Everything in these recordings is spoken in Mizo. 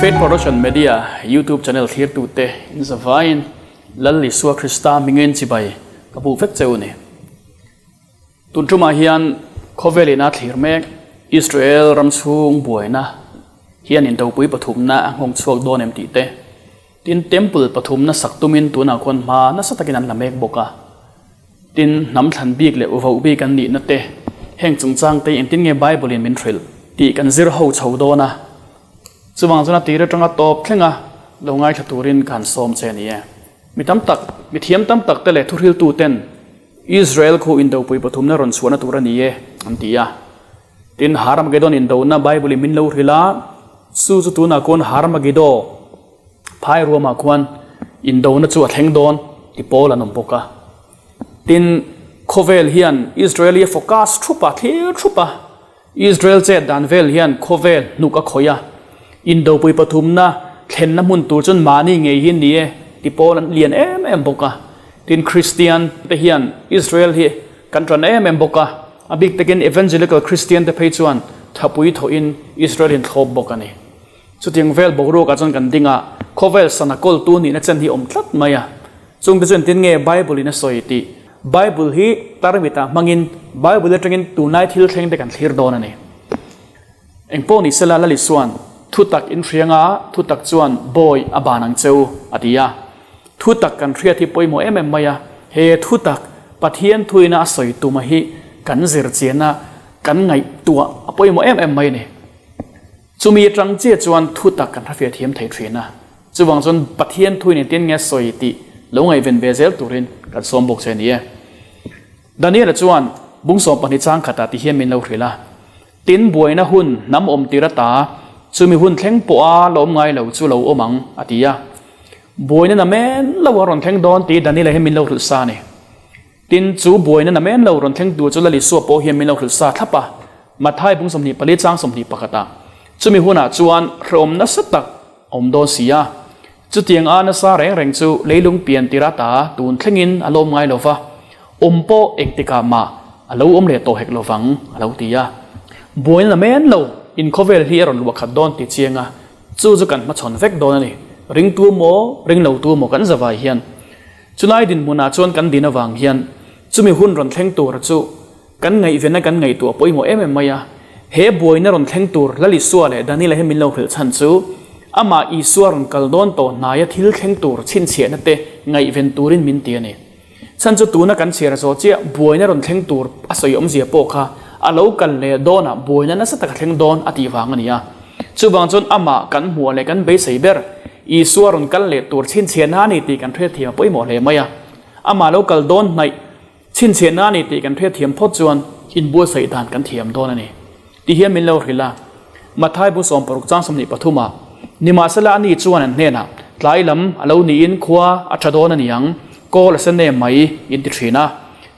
Faith Production Media YouTube channel thlirtute in zavaiin Lal Isua Krista hmingin chibai ka bu vek cheu a ni. Tun tumah hian khawvel ina thlir mek Israel ram chhung buaina hian indopui pathumna a nghawng chhuak dawn em tih te, tin temple pathumna sak tumin tunah khuan hma nasa takin an la mek bawk a. Tin, hnam thlan bik leh uvoh bik an nihna te, heng chungchang te engtin nge Bible in min hrilh tih kan zir ho chho dawn a. Chuvang chuan a tir atanga tawp thleng a lo ngaithla turin ka han sawm che a ni e. Mi tam tak, mi thiam tam tak te leh thuhriltu ten Israel khu indopui pathumna rawn chhuahna tur a ni e an ti a. Tin, Harmagedon indona Bible in min lo hrilh a, chu chu tunah khuan Harmagido phai ruamah khuan indona chu a thleng dawn ti pawl an awm bawk a. Tin, khawvel hian Israel hi a focus thup a, thlir thup a. Israel chet dan vel hian khawvel hnuk a khawih a, indopui pathumna thlenna hmun tur chuan mahni ngei hi ni e ti pawl an lian em em bawk a. Tin, Kristian te hian Israel hi kan ṭan em em bawk a, a bik takin Evangelical Kristian te phei chuan thapui thawhin Israel in thlawp bawk a ni. Chutiang vel boruakah chuan kan ding a, khawvel sana kawltu nihna chen hi awm tlat mai a. Chungte chuan tin nge Bible in a sawi tih? Bible hi tarmit-ah hmangin Bible atangin tunlai thil thleng te kan thlir dawn a ni. Engpawh ni sela Lali chuan thutak in hria nga thutak chuan bawi a ban ang cheu a ti a. Thutak kan hriat hi pawimawh em em mai a, he thutak Pathian thuina a sawi tuma hi kan zir chian a, kan ngaihtuah a pawimawh em em mai a ni. Chumi atang chiah chuan thutak kan hrefiah thiam thei thin a. Chuvang chuan Pathian thuin engtin nge sawi tih lo ngaihven ve zel turin kan sawm bawk che a ni e. Daniela chuan bung 12 chang khatah ti hian min lo hrilh a, Tin buaina hun hnam awm tir ata chumi hun thleng pawha la awm ngai lo chu lo awm ang, a ti a. Buaina na men lo a rawn thleng dawn tih Daniela hian min lo hrilh sa a ni. Tin, chu buaina na men lo rawn thleng tur chu Lal Isua pawh hian min lo hrilh sa thlap a, Mathai bung 24 chang 21 ah. Chumi hunah chuan hrehawm nasa tak a awm dawn si a. Chutiang a nasa reng reng chu leilung pian tir ata tun thlengin a lawm ngai lo va, awm pawh engtikah mah a lo awm leh tawh hek lo vang, a lo ti a. Buaina na men lo in khawvel hi a rawn luah khat dawn ti chiang a, chu chu kan hmachhawn vek dawn a ni. Ringtu maw, ringlotu maw kan zavai hian. Chulai dinhmunah chuan kan din avang hian chumi hun rawn thleng tur chu kan ngaihvena kan ngaihtuah pawimawh em em mai a. He buaina rawn thleng tur Lal Isua leh Daniela hi min lo hrilh chhan chu amah Isua rawn kal dawn tawh hnaia thil thleng tur chhinchhiahna te ngaihven turin min ti a ni. Chhan chu tuna kan chhiar zawh chiah buaina rawn thleng tur a sawi awmzia pawh kha a lo kal leh dawnah buaina nasa taka thleng dawn a tih vang a ni a. Chuvang chuan amah kan hmuh leh kan beisei ber Isua rawn kal leh tur chhinchhiahna a ni tih kan hriatthiam a pawimawh hle mai a. Amah lo kal dawn hnaih chhinchhiahna a ni tih kan hriatthiam phawt chuan inbuatsaih dan kan thiam dawn a ni tih hian min lo hrilh a. Matthai bu 60 chang 23 ah, Nimahsela ani chuan an hnenah, Tlai lam a lo niin khua a tha dawn a ni ang, kawl a sen em mai, in ti thin a.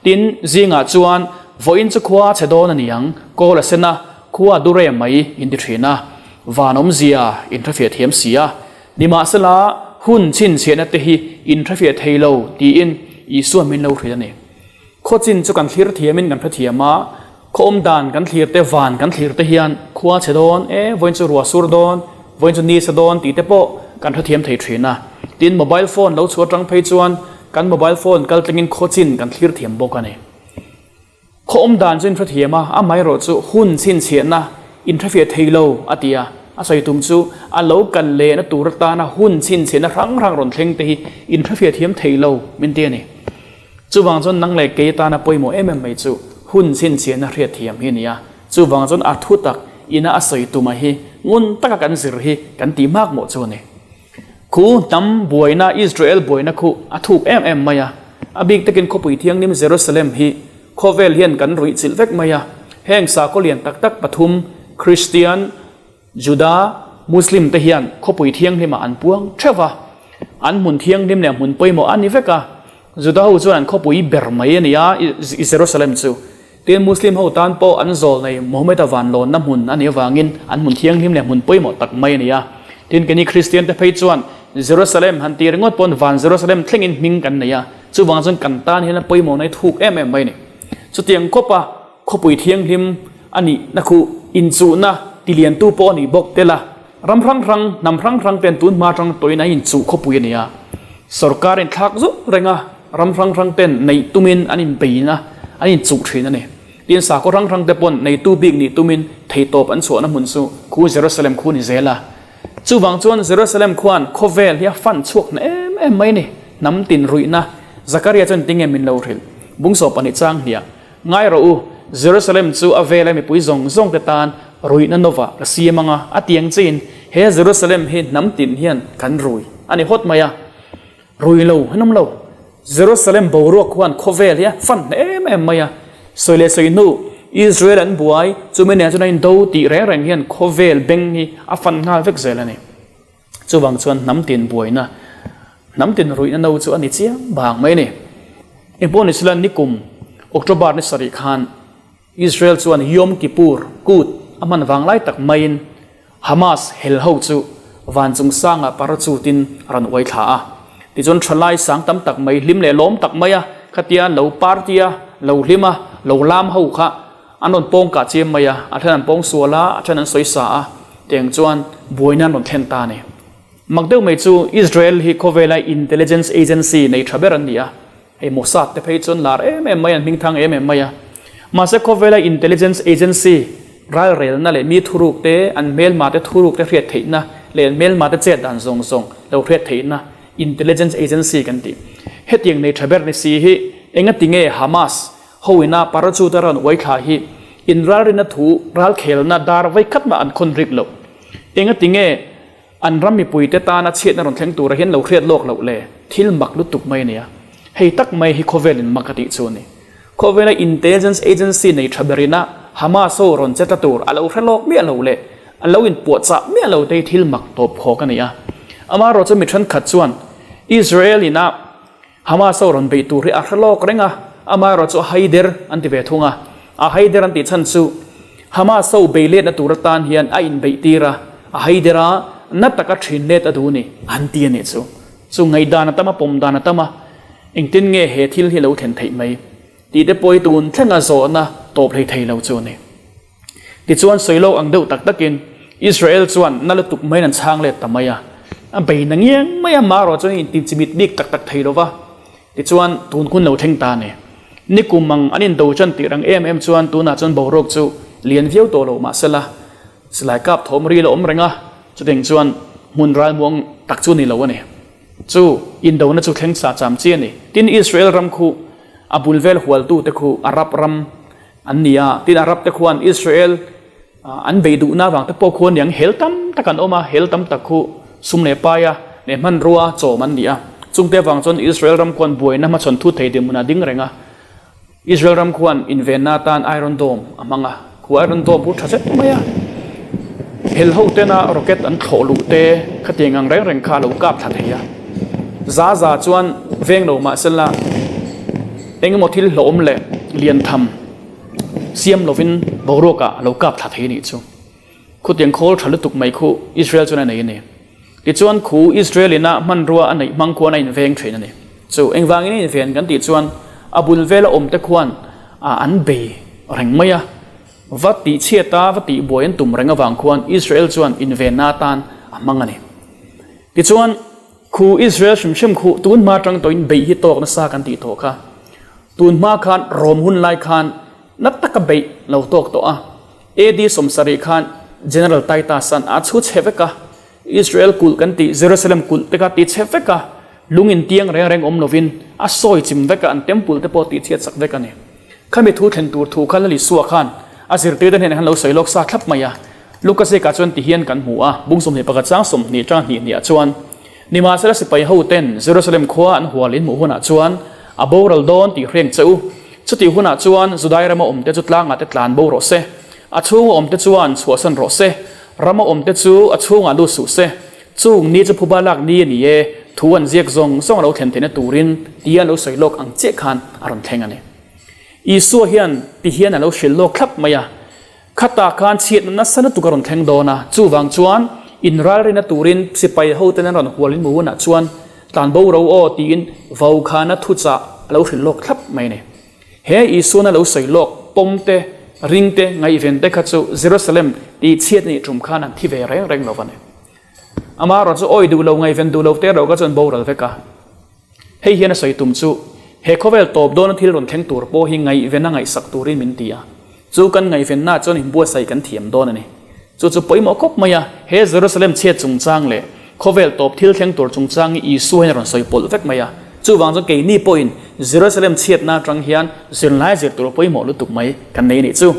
Tin, zingah chuan, Vawiin chu khua a chhe dawn a ni ang, kawl a sen a, Khua dur em mai in ti thin a, van awmzia in hrefiah thiam si a. Nimahsela, hun chhinchhiahna te hi in hrefiah thei lo tiin Isua min lo hrilh a ni. Khaw chin chu kan thlir thiamin kan hrethiam a, khaw awm dan kan thlir te, van kan thlir te hian khua chhe dawn e, vawiin chu ruah sur dawn, vawiin chu ni sa dawn tih te pawh kan hrethiam thei thin a. Tin, mobile phone lo chhuah atang phei chuan kan mobile phone kaltlingin khaw chin kan thlir thiam bawk a ni. Khaw awm dan chu inhrethiam a, amaherawh chu hun chhinchhiahna inhrefiah thei lo, a ti a. A sawi tum chu a lo kal lehna tur atana hun chhinchhiahna hrang hrang rawn thleng te hi inhrefiah thiam thei lo min ti a ni. Chuvang chuan nang leh kei atana pawimawh em em mai chu hun chhinchhiahna hriatthiam hi a ni a. Chuvang chuan a thu tak ina a sawi tuma hi ngun taka kan zir hi kan tih hmak mawh chu a ni. Khu hnam buaina, Israel buaina khu a thuk em em mai a. A bik takin khawpui thianghlim Jerusalem hi khawvel hian kan ruih chilh vek mai a. Heng sakhaw lian tak tak pathum, Kristian, Juda, Muslim te hian khawpui thianghlimah an puang theuh va. An hmun thianghlim leh hmun pawimawh a ni vek a. Juda ho chuan an khawpui ber mai a ni a, Jerusalem chu. Tin, Muslim ho tan pawh an zawl nei Mohammed-a van lawnna hmun a nih avangin an hmun thianghlim leh hmun pawimawh tak mai a ni a. Tin, keini Kristian te phei chuan Jerusalem han ti ringawt pawn van Jerusalem thlengin hming kan nei a, chuvang chuan kan tan hian a pawimawh na hi thuk em em mai a ni. Chutiang khawpa khawpui thianghlim a nihna khuh inchuhna tiliantu pawh a nih bawk tel a. Ram hrang hrang, hnam hrang hrang ten tun hma atang tawhin an inchuh khawpui a ni a. Sorkar inthlak zuk reng a, ram hrang hrang ten neih tumin an inbein a, an inchuh thin a ni. Tin, sakhaw hrang hrang te pawn neitu bik nih tumin theihtawp an chhuahna hmun chu khu Jerusalem khu ni zel a. Chuvang chuan Jerusalem khuan khawvel hi a fan chhuak hna em em mai a ni. Hnam tin ruihna Zakaria chuan tinge min lo hrilh? Bungsaw pahnih chang hniah Ngai rawh u, Jerusalem chu a vela mipui zawng zawng te tan ruihna nawah ka siam ang a, a tiang chiin he Jerusalem hi hnam tin hian kan rui a ni hawt mai a. Rui lo an awm lo. Jerusalem boruak khuan khawvel hi a fan hna em em mai a. Sawi leh sawi hnu, Israel an buai, chumi nen chuan a indo tih reng reng hian khawvel beng hi a fan nghal vek zel a ni. Chuvang chuan hnam tin buaina, hnam tin ruihna no chu a ni chiang bang mai a ni. Engpawh ni sela nikum October ni sarih khan Israel chuan Yom Kippur kut a hman vang lai tak maiin Hamas hel ho chu van chung sangah parachute-in a rawn uai thla a. Tichuan thalai sang tam tak mai hlim leh lawm tak mai a, khatia lo party a, lo hlim a, lo lam ho kha An rawn pawng kah chiam mai a, a then an pawng sual a, a then an sawi sa a, tiang chuan buaina an rawn thlen ta a ni. Mak deuh mai chu Israel hi khawvela intelligence agency nei tha ber an ni a, hei Mossad te phei chuan lar em em mai an hmingthang em em mai a. Mahse khawvela intelligence agency ralrelna leh mi thuruk te, an hmelma te thuruk te hriat theihna leh an hmelma te chet dan zawng zawng lo hriat theihna intelligence agency kan tih. Hetiang nei tha ber ni si hi engatinge Hamas Hoina parachute a rawn uai thla hi inralrina thu ralkhelna dar vaikhat mah an khawn rik loh. Engati nge an ram mipuite tana chhiatna rawn thleng tura hian lo hriat lawk loh le? Thil mak lutuk mai a nia. Hei tak mai hi khawvelin mak a tih chu a ni. Khawvela intelligence agency nei tha berina Hamas ho rawn che tla tur a lo hre lawk miah lo leh a lo inpuahchah miah lo te hi thil mak tawp khawk a ni a. Amaherawhchu mi thenkhat chuan Israel ina Hamas ho rawn beih tur hi a hre lawk reng a, amaherawh chu a haider an ti ve thung a. A haider an tih chhan chu Hamas ho bei letna tur atan hian a inbeih tir a, a haider a, na taka thin let a duh ni an ti a nih chu. Chu ngaihdan a tam a, pawm dan a tam a, engtin nge he thil hi lo thlen theih mai tih te pawh hi tun thlenga zawhna tawp hlei thei lo chu a ni. Tichuan sawi lo ang deuh tak takin Israel chuan na lutuk maiin an chhang let ta mai a, a bei na ngiang mai a, marawh chuan in tinchimit bik tak tak thei lo va, tichuan tun hun lo thleng ta a ni. Nikum ang an indo chan tir ang em em chuan tunah chuan boruak chu lian viau tawh lo mahsela silai kap thawm ril a awm reng a, chuteng chuan hmun ralmuang tak chu ni lo a ni. Chu indona chu thleng sa cham chi a ni. Tin Israel ram khu a bul vel hualtute khu Arab ram An ni a, tin Arab te khuan Israel an bei duhna avang te pawh khuan niang hel tam tak an awm a, hel tam tak khu sum leh paia leh hmanrua chawm an ni a. Chungte avang chuan Israel ram khuan buaina hmachhawn thut thei dinhmun a ding reng a. Israel ram khuan invenna atan Iron Dome a hmang a, khu Iron Dome khu tha zet mai a. Hel ho tena rocket an thlawh luh te khatiang ang reng reng kha a lo kap thla thei a. Za za chuan veng lo mahsela Engemaw thil hlawhawm leh lian tham siam lovin boruakah a lo kap thla thei a nih chu. Khutiang khawl tha lutuk mai khu Israel chuan a nei a ni. Tichuan khu Israel ina hmanrua a neih hmang khuan a inveng thin a ni. Chu engvangin a inven kan tih chuan a bul vela awmte khuan an bei reng mai a. Va tihchhiat a, va tihbuai an tum reng avang khuan Israel chuan invenna atan a hmang a ni. Tichuan. Khu Israel hrim hrim khu tun hma atang tawhin beih hi tawk nasa kan tih tawh kha. Tun hma khan Rom hun lai khan na taka beih lo tawk tawh a. AD 70 khan General Titus an a chhu chhe vek a. Israel kulh kan tih Jerusalem kulh te kha ti chhe vek a. Lung in tiang reng reng awm lovin a sawi chim vek a, an temple te pawh tih chhiat sak vek a ni. Khami thu thlen tur thu kha Lalisua khan a zirtirte hnenah khan lo sawi lawk sa thlap mai a. Luka zikah chuan ti hian kan hmu a, bung 21 chang 20 tang hnih hniah chuan, Nimahsela sipai hoten Jerusalem khua an hual in hmuh hunah chuan a boral dawn tih hreng che u. Chutih hunah chuan Judai rama awmte chu tlangah te tlan bo rawh se, a chhunga awmte chuan chhuahsan rawh se, rama awmte chu a chhungah lut suh se. Chung ni chu phuba lak ni a ni e, thu an ziak zawng zawng a lo thlen theihna turin tia an lo sawi lawk ang chiah khan a rawn thleng a ni. Isua hian ti hian a lo hrilh lawk thlap mai a. Khatah khan chhiatna nasa lutuk a rawn thleng dawn a, chuvang chuan inralrina turin sipai hoten an rawn hual in hmu hunah chuan tlan bo ro aw tiin vaukhana thuchah a lo hrilh lawk thlap mai a ni. He Isuana lo sawi lawk pawm te, ring te, ngaihven te kha chu Jerusalem tih chhiat nih tum khan an thi ve reng reng lo a ni. Amaherawh chu awi duh lo, ngaihven duh lo te erawh kha chu an boral vek a. Hei hian a sawi tum chu, he khawvel tawp dawna thil rawn thleng tur pawh hi ngaihven a ngaihsak turin min ti a. Chu kan ngaihvenna chuan inbuatsaih kan thiam dawn a ni. Chu chu pawimawh khawp mai a, he Jerusalem chhiat chungchang leh khawvel tawp thil thleng tur chungchang hi Isua hian a rawn sawi pawlh vek mai a. Chuvang chuan keini pawhin Jerusalem chhiatna atang hian zirlai zir tur pawimawh lutuk mai kan nei a nih chu.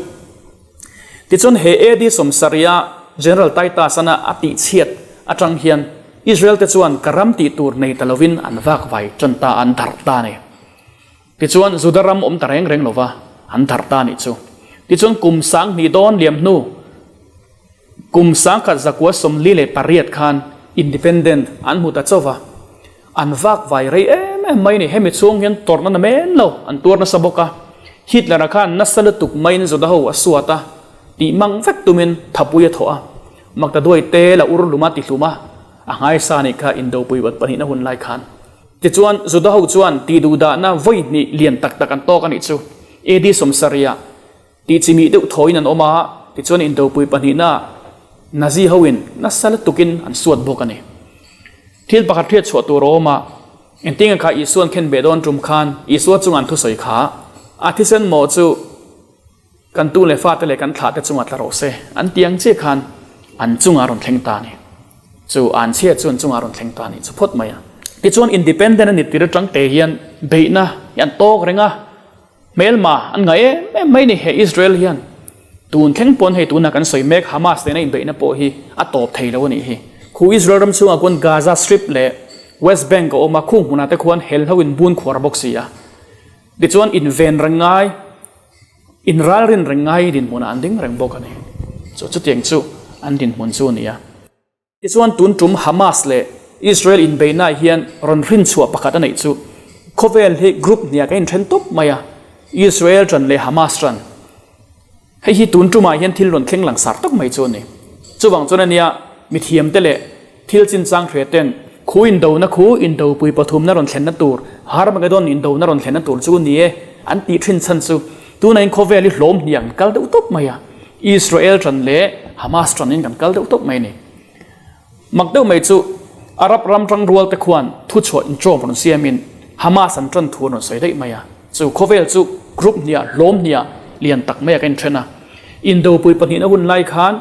Tichuan he AD sawmsarih a General Titus-ana a tihchhiat atang hian Israel te chuan ka ram tih tur nei ta lovin an vakvai tan ta a, an darh ta a ni. Tichuan Juda ram awm ta reng reng lova an darh ta a nih chu. Tichuan kum sanghnih dawn liam hnu kum sangkhat zakua 48 khan independent an hmu ta chauh va, An vak vai rei em em mai ni. Hemi chhung hian tawrhna na men lo an tuar nasa bawk a. Hitler-a khan nasa lutuk maiin Juda ho a suat a, tih mang vek tumin thapui a thawh a. Maktaduai te la ur lum a ti hlum a, a nghaisa nih kha indopui bat pahnihna hun lai khan. Tichuan, Juda ho chuan tih duhdahna vawi hnih lian tak tak an tawk a nih chu. AD sawmsarihah Tih chimih deuh thawiin an awm a, tichuan indopui pahnihna Nazi hoin nasa lutukin an suat bawk a ni. Thil pakhat hriat chhuah tur a awm a, engtinge kha Isua'n khen beh dawn tum khan Isua chunga an thusawi kha, A thisen mawh chu kan tu leh fate leh kan thlahte chungah tla rawh se, an ti ang chiah khan an chungah a rawn thleng ta a ni. Chu an chhia chu an chungah a rawn thleng ta a ni chu phawt mai a. Tichuan independent a ni tir atang te hian beihna hi an tawk reng a. Hmelma an ngah em em mai ni he Israel hian tun thleng pawn hei tuna kan sawi mek Hamas nena inbeihna pawh hi a tawp thei lo a nih hi. Khu Israel ram chhungah khuan Gaza Strip leh West Bank a awm a, khung hmunah te khuan helho in bun khuar bawk si a. Tichuan inven reng ngai, inralrin reng ngai dinhmunah an ding reng bawk a ni. Chu chutiang chu an dinhmun chu a ni a. Tichuan tun tum Hamas leh Israel inbeihnaah hian rawn hrinchhuah pakhat a neih chu khawvel hi group hniah kan inthen tawp mai a, Israel ṭan leh Hamas ṭan. Hei hi tun tumah hian thil rawn thleng langsar tak mai chu a ni. Chuvang chuan ania mithiamte leh thil chinchang hre ten khu indona khu indopui pathumna rawn thlenna tur Harmagedon indona rawn thlenna tur chu ni e an tih thin chhan chu tunah in khawvel hi hlawm hniah kan kal deuh tawp mai a. Israel ṭan leh Hamas ṭanin kan kal deuh tawp mai a ni. Mak deuh mai chu Arab ram ṭangrual te khuan thuchhuah inṭawm rawn siamin Hamas an ṭan thu an rawn sawi daih mai a. Chu khawvel chu group hniah, hlawm hniah lian tak maiah ka inṭhen a. Indopui pahnihna hun lai khan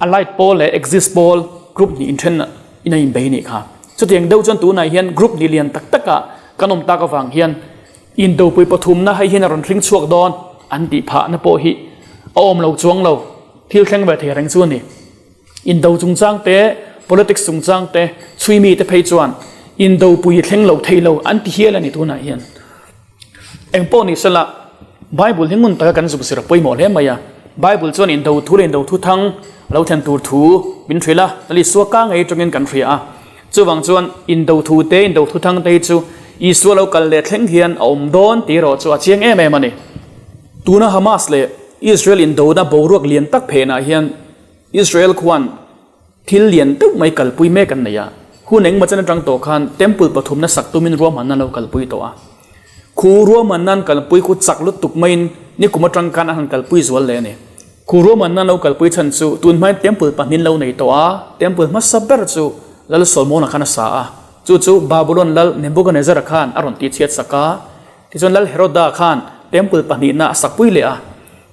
Allied pawl leh Axis pawl group hnih inṭhen in a inbei nih kha. Chutiang deuh chuan tunah hian group hnih lian tak takah kan awm tak avang hian Indopui pathumna hei hian a rawn hring chhuak dawn an tih phahna pawh hi a awm lo chuang lo, thil thleng ve thei reng chu a ni. Indo chungchang te, politics chungchang te chhui mite phei chuan indopui thleng lo thei lo an ti hial a ni tunah hian. Eng pawh ni sela, Bible hi ngun taka kan zuk zir a pawimawh hle mai a. Bible chuan indo thu leh indo thu thang a lo thlen tur thu min hrilh a, Isua ka ngei atangin kan hria a. Chuvang chuan indo thu te, indo thu thang te hi chu Isua lo kal leh thleng hian a awm dawn tih erawh chu a chiang em em a ni. Tuna Hamas leh Israel indona boruak lian tak phenah hian Israel khuan thil lian deuh mai kalpui mek an nei a. Hun engmaw chen atang tawh khan Temple pathumna sak tumin ruahmanna an lo kalpui tawh a. Khu ruahmanna an kalpui khu chak lutuk maiin nikum atang khan an han kalpui zual leh a ni. Khu ruahmanna an lo kalpui chhan chu tun hmain Temple pahnin lo nei tawh a, Temple hmasa ber chu Lal Solomon-a khan a sa a, chu chu Babulon Lal Nebuchadnezzar-a khan a rawn tihchhiat sak a, tichuan Lal Heroda khan Temple pahnihna a sakpui leh a,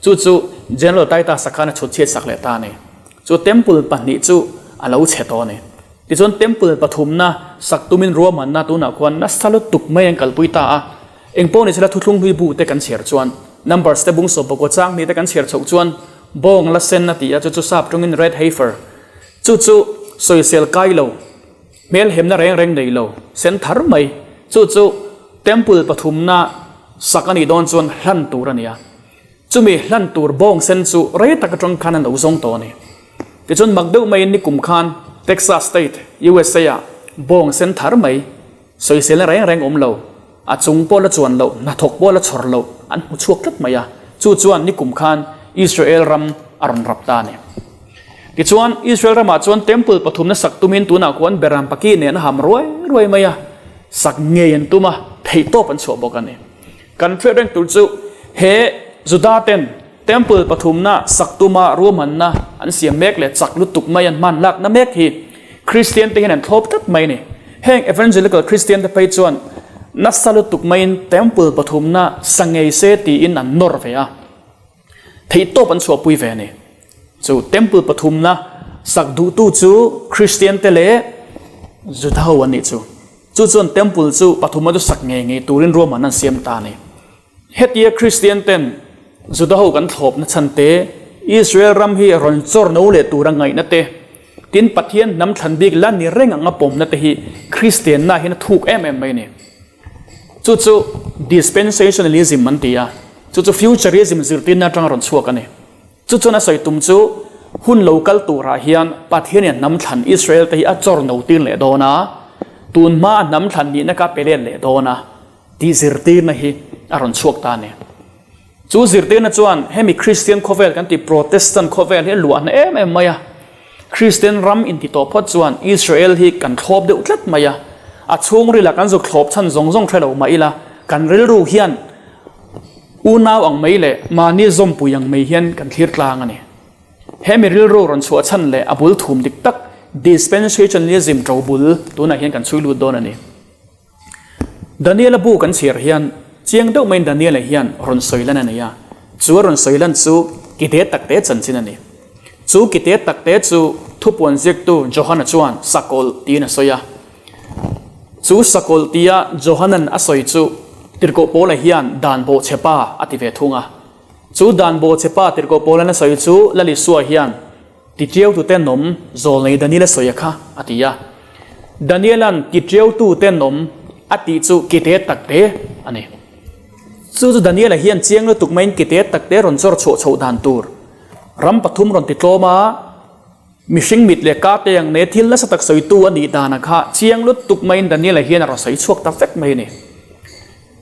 chu chu General Titus-a khan a chhutchhiat sak leh ta a ni. Chu Temple pahnih chu a lo chhe tawh a ni. Tichuan Temple pathumna sak tumin ruahmanna tunah khuan nasa lutuk mai an kalpui ta a. Engpawh ni sela thuthlung hlui bu te kan chhiar chuan, Numbers te bung sawm pakua chang hnih te kan chhiar chhoh chuan bawng la sen a ti a, chu chu sap tawngin red heifer. Chu chu sawisel kai lo, hmel hemna reng reng nei lo, sen thar mai. Chu chu Temple pathumna sak a nih dawn chuan hlan tur a ni a. Chumi hlan tur bawng sen chu rei tak atang khan an lo zawng tawh a ni. Tichuan mak deuh maiin nikum khan Texas State, USA ah bawng sen thar mai sawiselna reng reng awm lo, a chung pawh la chuan loh, hnathawk pawh la chhawr loh an hmu chhuak tlat mai a, chu chuan nikum khan Israel ram a rawn rap ta a ni. Tichuan Israel ramah chuan Temple pathumna sak tumin tunah khuan Beram Paki nen a ham ruai ruai mai a, sak ngei an tum a, theihtawp an chhuah bawk a ni. Kan hriat reng tur chu he Juda ten Temple pathumna sak tuma ruahmanna an siam mek leh chak lutuk mai an hman lakna mek hi. Kristian te hian an thlawp tlat mai a ni. Heng Evangelical Kristian te phei chuan nasa lutuk maiin Temple pathumna sa ngei se tiin an nawr ve a, theihtawp an chhuahpui ve a ni. Chu Temple pathumna sak duhtu chu Kristian te leh Juda ho an nih chu. Chu chuan Temple chu pathumna chu sak ngei ngei turin ruahmanna an siam ta a ni. Hetia Kristian ten Juda ho kan thlawpna chhan te, Israel ram hi rawn chawr no leh tura ngaihna te, tin Pathian hnam thlan bik la ni reng anga pawmna te hi Kristianna hian a thuk em em mai a ni. Chu chu Dispensationalism an ti a, chu chu Futurism zirtirna atanga rawn chhuak a ni. Chu chuan a sawi tum chu hun lo kal turah hian Pathianin hnam thlan Israel te hi a chawr no tir leh dawn a, tun hma a hnam thlan nihna kha a pe let leh dawn a. Tih zirtirna hi a rawn chhuak ta a ni. Chu zirtirna chuan hemi Kristian khawvel kan tih Protestant khawvel hi a luahna em em mai a. Kristian ram inti tawh phawt chuan Israel hi kan thlawp deuh tlat mai a. A chhungrila kan zuk thlawp chhan zawng zawng hre lo mah ila kan rilru hian unau ang mai leh mahni zawmpui ang mai hian kan thlir tlang a ni. Hemi rilru rawn chhuah chhan leh a bul thum dik tak Dispensationalism ṭo bul tunah hian kan chhui lut dawn a ni. Daniela bu kan chhiar hian chiang deuh maiin Daniela hian rawn sawi lan a nei a, chu a rawn sawi lan chu kite takte chanchin a ni. Chu kite takte chu thupuan ziaktu Johana chuan sakawlh tiin a sawi a. Chu sakawlh tia Johanan a sawi chu Tirhkoh Paula hian dan bawhchhepa a ti ve thung a. Chu dan bawhchhepa Tirhkoh Paula'n a sawi chu Lalisua hian Tiṭiautu tenawm zawlnei Daniela sawi a kha, a ti a. Daniela'n tiṭiautu tenawm a tih chu kite takte a ni. Chu chu Daniela hian chiang lutuk maiin kite takte rawn chawr chhuah chhoh dan tur ram pathum rawn ti tlawm a, mihring mit leh ka te ang nei thil nasa tak sawitu a nih dan a kha chiang lutuk maiin Daniela hian a rawn sawi chhuak ta vek mai a ni.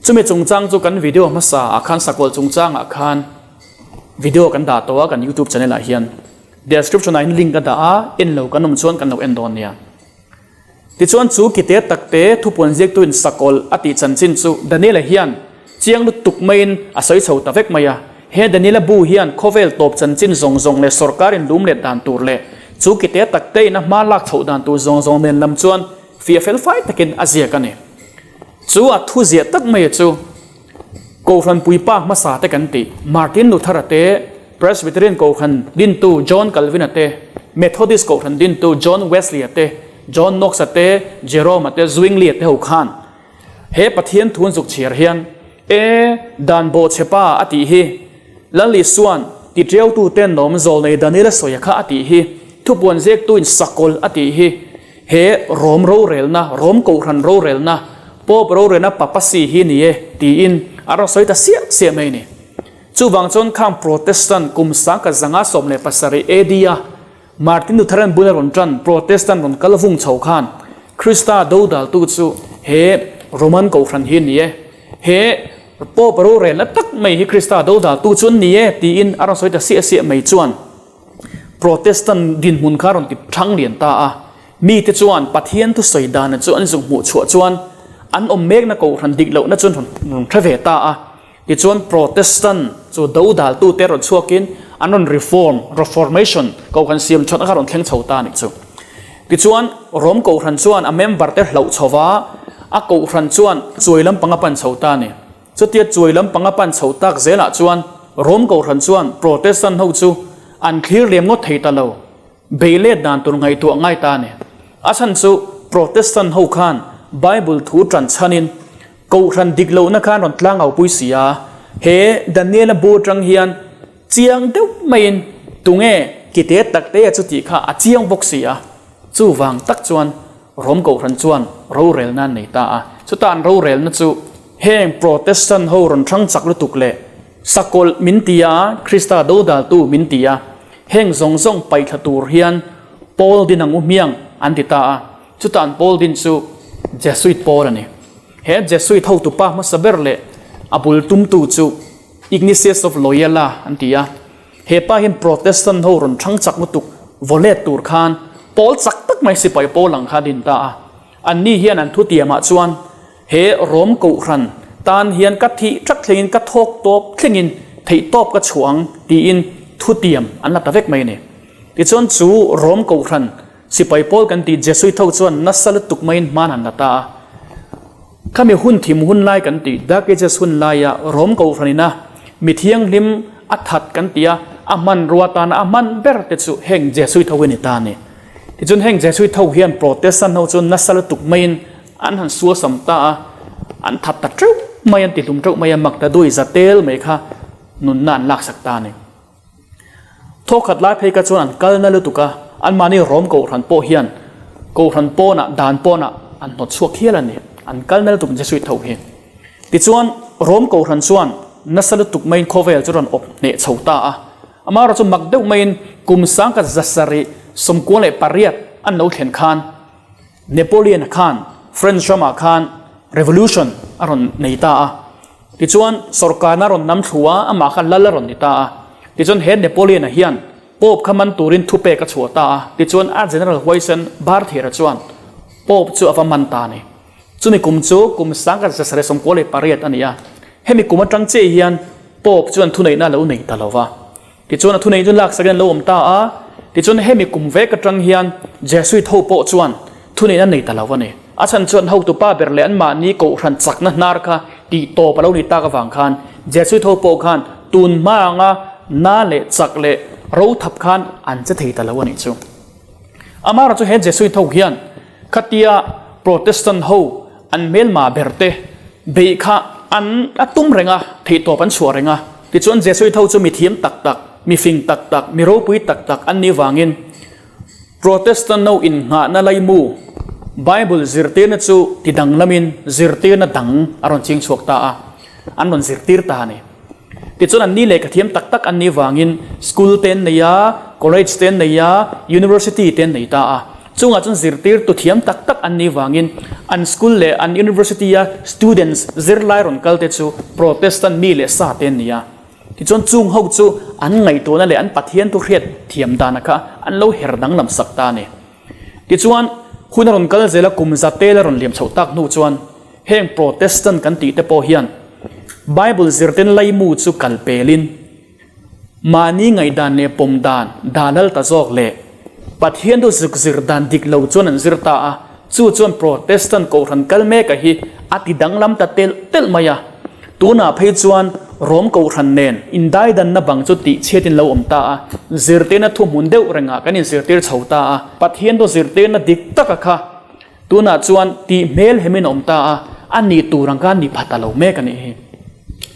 Chumi chungchang chu kan video hmasa ah khan sakawlh chungchang ah khan video kan dah tawh a kan youtube channel ah hian description ah hian link ka dah a en lo kan awm chuan kan lo en dawn nia. Tichuan chu kite takte thupuan ziaktu in sakawlh a tih chanchin chu Daniela hian chiang lutuk maiin a sawi chho ta vek mai a. He Daniela bu hian khawvel tawp chanchin zawng zawng leh sorkar in lum let dan tur leh chu kite takte in a hma lak chhoh dan tur zawng zawng nen lam chuan fiah fel fai takin a ziak a ni. Chu a thu ziah tak mai chu Kohhran puipa hmasa te kan tih, Martin Luther-a te, Presbyterian Kohhran dintu John Calvin-a te, Methodist Kohhran dintu John Wesley-a te, John Knox-a te, Jerome-a te, Zwingli-a te ho khan he Pathian thu an zuk chhiar hian e dan bawhchhepa a tih hi Lal Isua'n tiṭiautu tenawm zawlnei Daniel-a sawia kha a tih hi thupuan ziaktuin sakawlh a tih hi He Rom rorelna, Rom Kohhran rorelna, Pope rorelna Papacy hi ni e, tiin a rawn sawi ta siah siah mai a ni. Chuvang chuan khang Protestant kum sangkhat zanga 17 AD a Martin Lutheran bula rawn tan Protestant rawn kal vung chho khan Krista dodaltu chu he Roman Kohhran hi ni e, he Pope rorelna tak mai hi Krista dodaltu chu an ni e, tiin a rawn sawi ta siah siah mai chuan Protestant dinhmun kha rawn ti thang lian ta a, mite chuan Pathian thusawi dana chu an zuk hmuh chhuah chuan an awm mekna kohhran dik lohna chu an rawn hre ve ta a. Tichuan Protestant chu dodaltute rawn chhuakin an rawn reform, Reformation, kohhran siam chhuatna kha rawn thleng chho ta a nih chu. Tichuan Rom kohhran chuan a member te hlauh chho va, a kohhran chuan chuai lampang a pan chho ta a ni. Chutia chuai lampang a pan chho tak zelah chuan Rom Kohhran chuan Protestant ho chu an thlir liam ngawt thei ta lo, bei let dan tur ngaihtuah ngai ta a ni. A chhan chu Protestant ho khan Bible thu ṭan chhanin Kohhran dik lohna khan rawn tlang au pui si a, he Daniela bu aṭang hian chiang deuh maiin tunge kite takte chu tih kha a chiang bawk si a, chuvang tak chuan Rom Kohhran chuan rorelna an nei ta a, chuta an rorelna chu heng Protestant ho rawn hrang chak lutuk leh sakawlh min ti a, Krista dodaltu min ti a, heng zawng zawng paihthla tur hian pawl din ang u hmiang an ti ta a, chuta an pawl din chu Jesuit pawl a ni. He Jesuit hotupa hmasa ber leh a bul tumtu chu Ignatius of Loyola an ti a. He pa hian Protestant ho rawn thang chak lutuk vaw let tur khan pawl chak tak mai sipai pawl ang kha a din ta a. Anni hian an thutiamah chuan he Rom Kohhran tan hian ka thih ṭak thlengin ka thawk tawp thlengin theih tawp ka chhuah ang tiin thutiam an la ta vek mai a ni. Tichuan chu Rom Kohhran. Sipai pawl kan tih Jesuit ho chuan nasa lutuk maiin hman han la ta a. Khami hun thim hun lai kan tih Dark Ages hun laia Rom Kohhran ina mi thianghlim a that kan tih a, a hmanrua tana a hman ber te chu heng Jesuit ho hi ni ta a ni. Tichuan heng Jesuit ho hian Protestant ho chu nasa lutuk maiin an han suasam ta a, an that ta teuh mai, an tihlum teuh mai a, Magdadui za tel mai kha nunna an laksak ta a ni. Thawkhat lai phei kha chuan an kal na lutuk a, anmahni Rom Kohhran pawh hian Kohhran pawnah, dan pawnah an hnawt chhuak hial a ni. An kal na lutuk Jesuit ho hi. Tichuan, Rom Kohhran chuan nasa lutuk maiin khawvel chu rawn awp hneh chho ta a. Amaherawh chu mak deuh maiin kum sangkhat 798 an lo thlen khan Napoleon-a khan French ramah khan revolution a rawn nei ta a. Tichuan, sawrkarna a rawn nam thlu a, amah kha lal a rawn ni ta a. Tichuan, he Napoleon-a hian Pope kha man turin thupek a chhuah ta a. Tichuan, a General huaisen Barthier-a chuan Pope chu a va man ta a ni. Chumi kum chu kum 1798 a ni a. Hemi kum atang chiah hian Pope chuan thuneihna a lo nei ta lo va. Tichuan a thunei chu laksakin an lo awm ta a, tichuan hemi kum vek atang hian Jesuit ho pawh chuan thuneihna nei ta lo a ni. A chhan chuan hotupa ber leh anmahni kohhran chakna hnar kha tih tawp a lo ni tak avang khan Jesuit ho pawh khan tun hma anga na leh chak leh ro thap khan an che thei ta lo a nih chu. Amaherawh chu he Jesuit ho hian khatia Protestant ho an hmelma ber te beih kha an a tum reng a, theihtawp an chhuah reng a. Tichuan Jesuit ho chu mi thiam tak tak, mi fing tak tak, mi ropui tak tak an nih vangin Protestant ho innghahna laimu Bible zirtirna chu ti danglamin zirtirna dang a rawn ching chhuak ta a, an rawn zirtir ta a ni. Tichuan an ni lehkha thiam tak tak an nih vangin school te an nei a, college te an nei a, university te an nei ta a. Chungah chuan zirtirtu thiam tak tak an nih vangin an school leh an university a students zirlai rawn kal te chu Protestant mi leh sa te an ni a. Tichuan chung ho chu an ngaihtuahna leh an Pathian thu hriat thiam dana kha an lo her danglam sak ta a ni. Tichuan hun a rawn kal zel a kum za tel a rawn liam chhoh tak hnu chuan heng Protestant kan tih te pawh hian Bible zirten laimu chu kal pelin Mahni ngaihdan leh pawm dan dah lal ta zawk leh Pathian thu zuk zir dan dik lo chuan an zir ta a, chu chuan Protestant Kohhran kal meka hi a ti danglam ta telh telh mai a. Tunah phei chuan Rom Kohhran nen indaidanna bang chu tihchhiatin lo awm ta a, zirtirna thuhmun deuh rengah kan inzirtir chho ta a, Pathian thu zirtirna dik taka kha Tunah chuan tih hmel hemin a awm ta a, a nih tur ang kha ni pha ta lo mek a nih hi.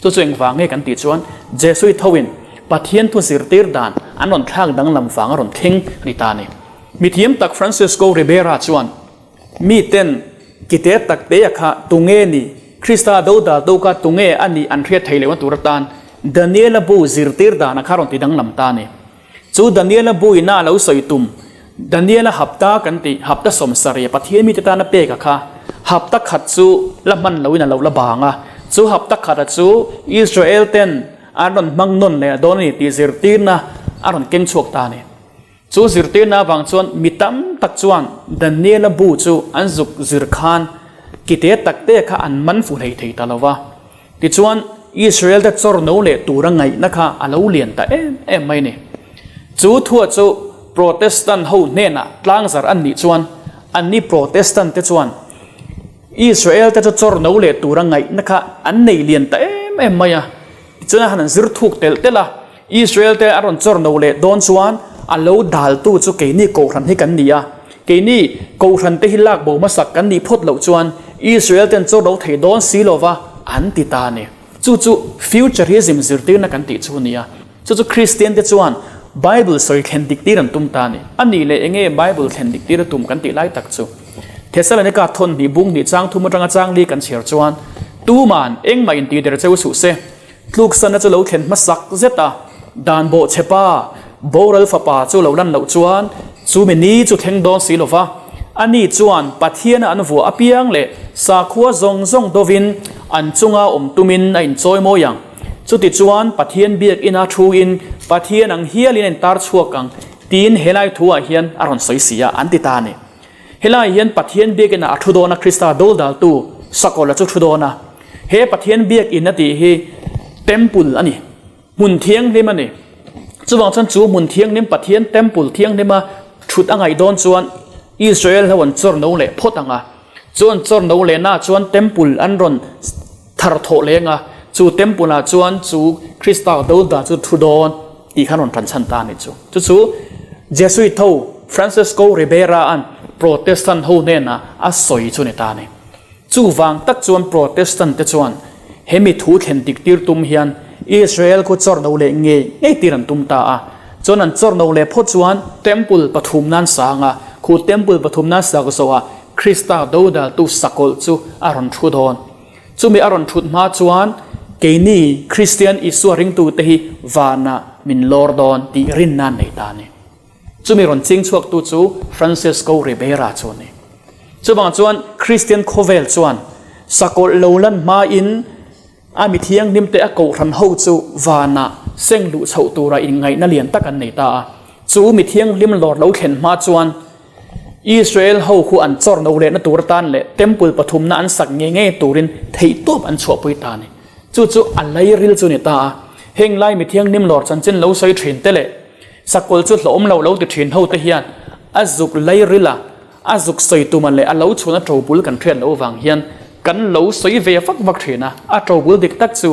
Chu chu engvang nge kan tih chuan Jesuit hoin Pathian thu zirtir dan an rawn thlak danglam vang a rawn thleng a ni ta a ni. Mithiam tak Francisco Ribera chuan miten kite takte a kha tunge ni, Krista dodal do kha tunge a nih an hriat thei lohna tur atan Daniela bu zirtir dan a kha rawn ti danglam ta a ni. Chu Daniela buina a lo sawi tum, Daniela hapta kan tih, hapta sawmsarih Pathian mite tana pek a kha, hapta khat chu la hman loin a lo la bang a, chu hapta khata chu Israel ten an rawn hmang nawn leh dawn a ni tih zirtirna a rawn keng chhuak ta a ni. Chu zirtirna avang chuan mi tam tak chuan Daniela bu chu an zuk zir khan kite takte kha an man fu hlei thei ta lo va. Tichuan, Israel-te chawr no leh tura ngaihna kha a lo lian ta em em mai a ni. Chu thua chu Protestant ho hnenah tlangzar an nih chuan, anni Protestant-te chuan Israel-te chu chawr no leh tura ngaihna kha an nei lian ta em em mai a. Tichuan, a han an zir thuk telh telh a, Israel-te a rawn chawr no leh dawn chuan a lo daltu chu keini Kohhran hi kan ni a, keini Kohhrante hi lak bo hmasak kan nih phawt loh chuan Israel-te an chawr no thei dawn si lo va an ti ta a ni. Chu chu Futurism zirtirna kan tih chu a ni a, chu chu Kristiante chuan Bible sawi thlen dik tir an tum ta a ni. A nih leh enge Bible thlen dik tir a tum kan tih lai tak chu Thessalonika thawn hnih bung hnih chang thum atanga chang li kan chhiar chuan tuman engmah intihder cheu suh se, Tluksanna chu lo thlen hmasak zet a, dan bawhchhepa boral fapa chu lo lan loh chuan chu mi ni chu thleng dawn si lo va, ani chuan Pathiana an vuah apiang leh sakhua zawng zawng dovin an chunga awm tumin a inchawi mawi ang. Chutichuan Pathian biakina thuin Pathian ang hialin a intar chhuak ang tiin helai thuah hian a rawn sawi si a, an ti ta a ni. Helai hian Pathian biakinah a thu dawn a, Krista dawldaltu Sakawla chu thu dawn a. He Pathian biakin a tih hi Temple a ni, hmun thianghlim a ni. Chuvang chuan chu hmun thianghlim Pathian Temple thianghlima thut a ngaih dawn chuan Israel ho an chawr no leh phawt ang a, chu an chawr no leh na chuan Temple an rawn thar thawh leng a, chu Temple ah chuan chu Krista dodal chu thu dawn tih khan rawn tan chhan ta a nih chu. Chu chu Jesuit ho Francisco Ribera an Protestant ho hnenah a sawi chu ni ta a ni. Chuvang tak chuan Protestant te chuan he mi thu thlen dik tir tum hian Israel khu chawr no leh ngei ngei tir an tum ta a. Chuan an chawr no leh phawt chuan Temple pathum nan sang a, khu Temple pathum nan sak zawhah Krista dodaltu sakawlh chu a rawn thu dawn. Chumi a rawn thut hma chuan keini Kristian Isua ringtute hi vanah min lawr dawn tih rinna an nei ta a ni. Chumi rawn ching chhuaktu chu Francisco Ribera chu a ni. Chuvang chuan Kristian khawvel chuan sakawlh lo lan hmain a mi thianghlimte a kohhran ho chu vanah seng luh chhoh tura inngaihna lian tak an nei ta a. Chu mi thianghlim lawr lo thlen hma chuan Israel ho khu an chawr no lehna tur atan leh Temple pathumna an sak ngei ngei turin theihtawp an chhuahpui ta a ni. Chu chu a lairil chu a ni ta a. Heng lai mi thianghlim lawr chanchin lo sawi thin te leh Sakawlh chu hlawhawm lo lo ti thin ho te hian a zuk lairil a, a zuk sawi tuma leh a lo chhun a tobul kan hriat loh vang hian kan lo sawi ve vak vak thin a, a tobul dik tak chu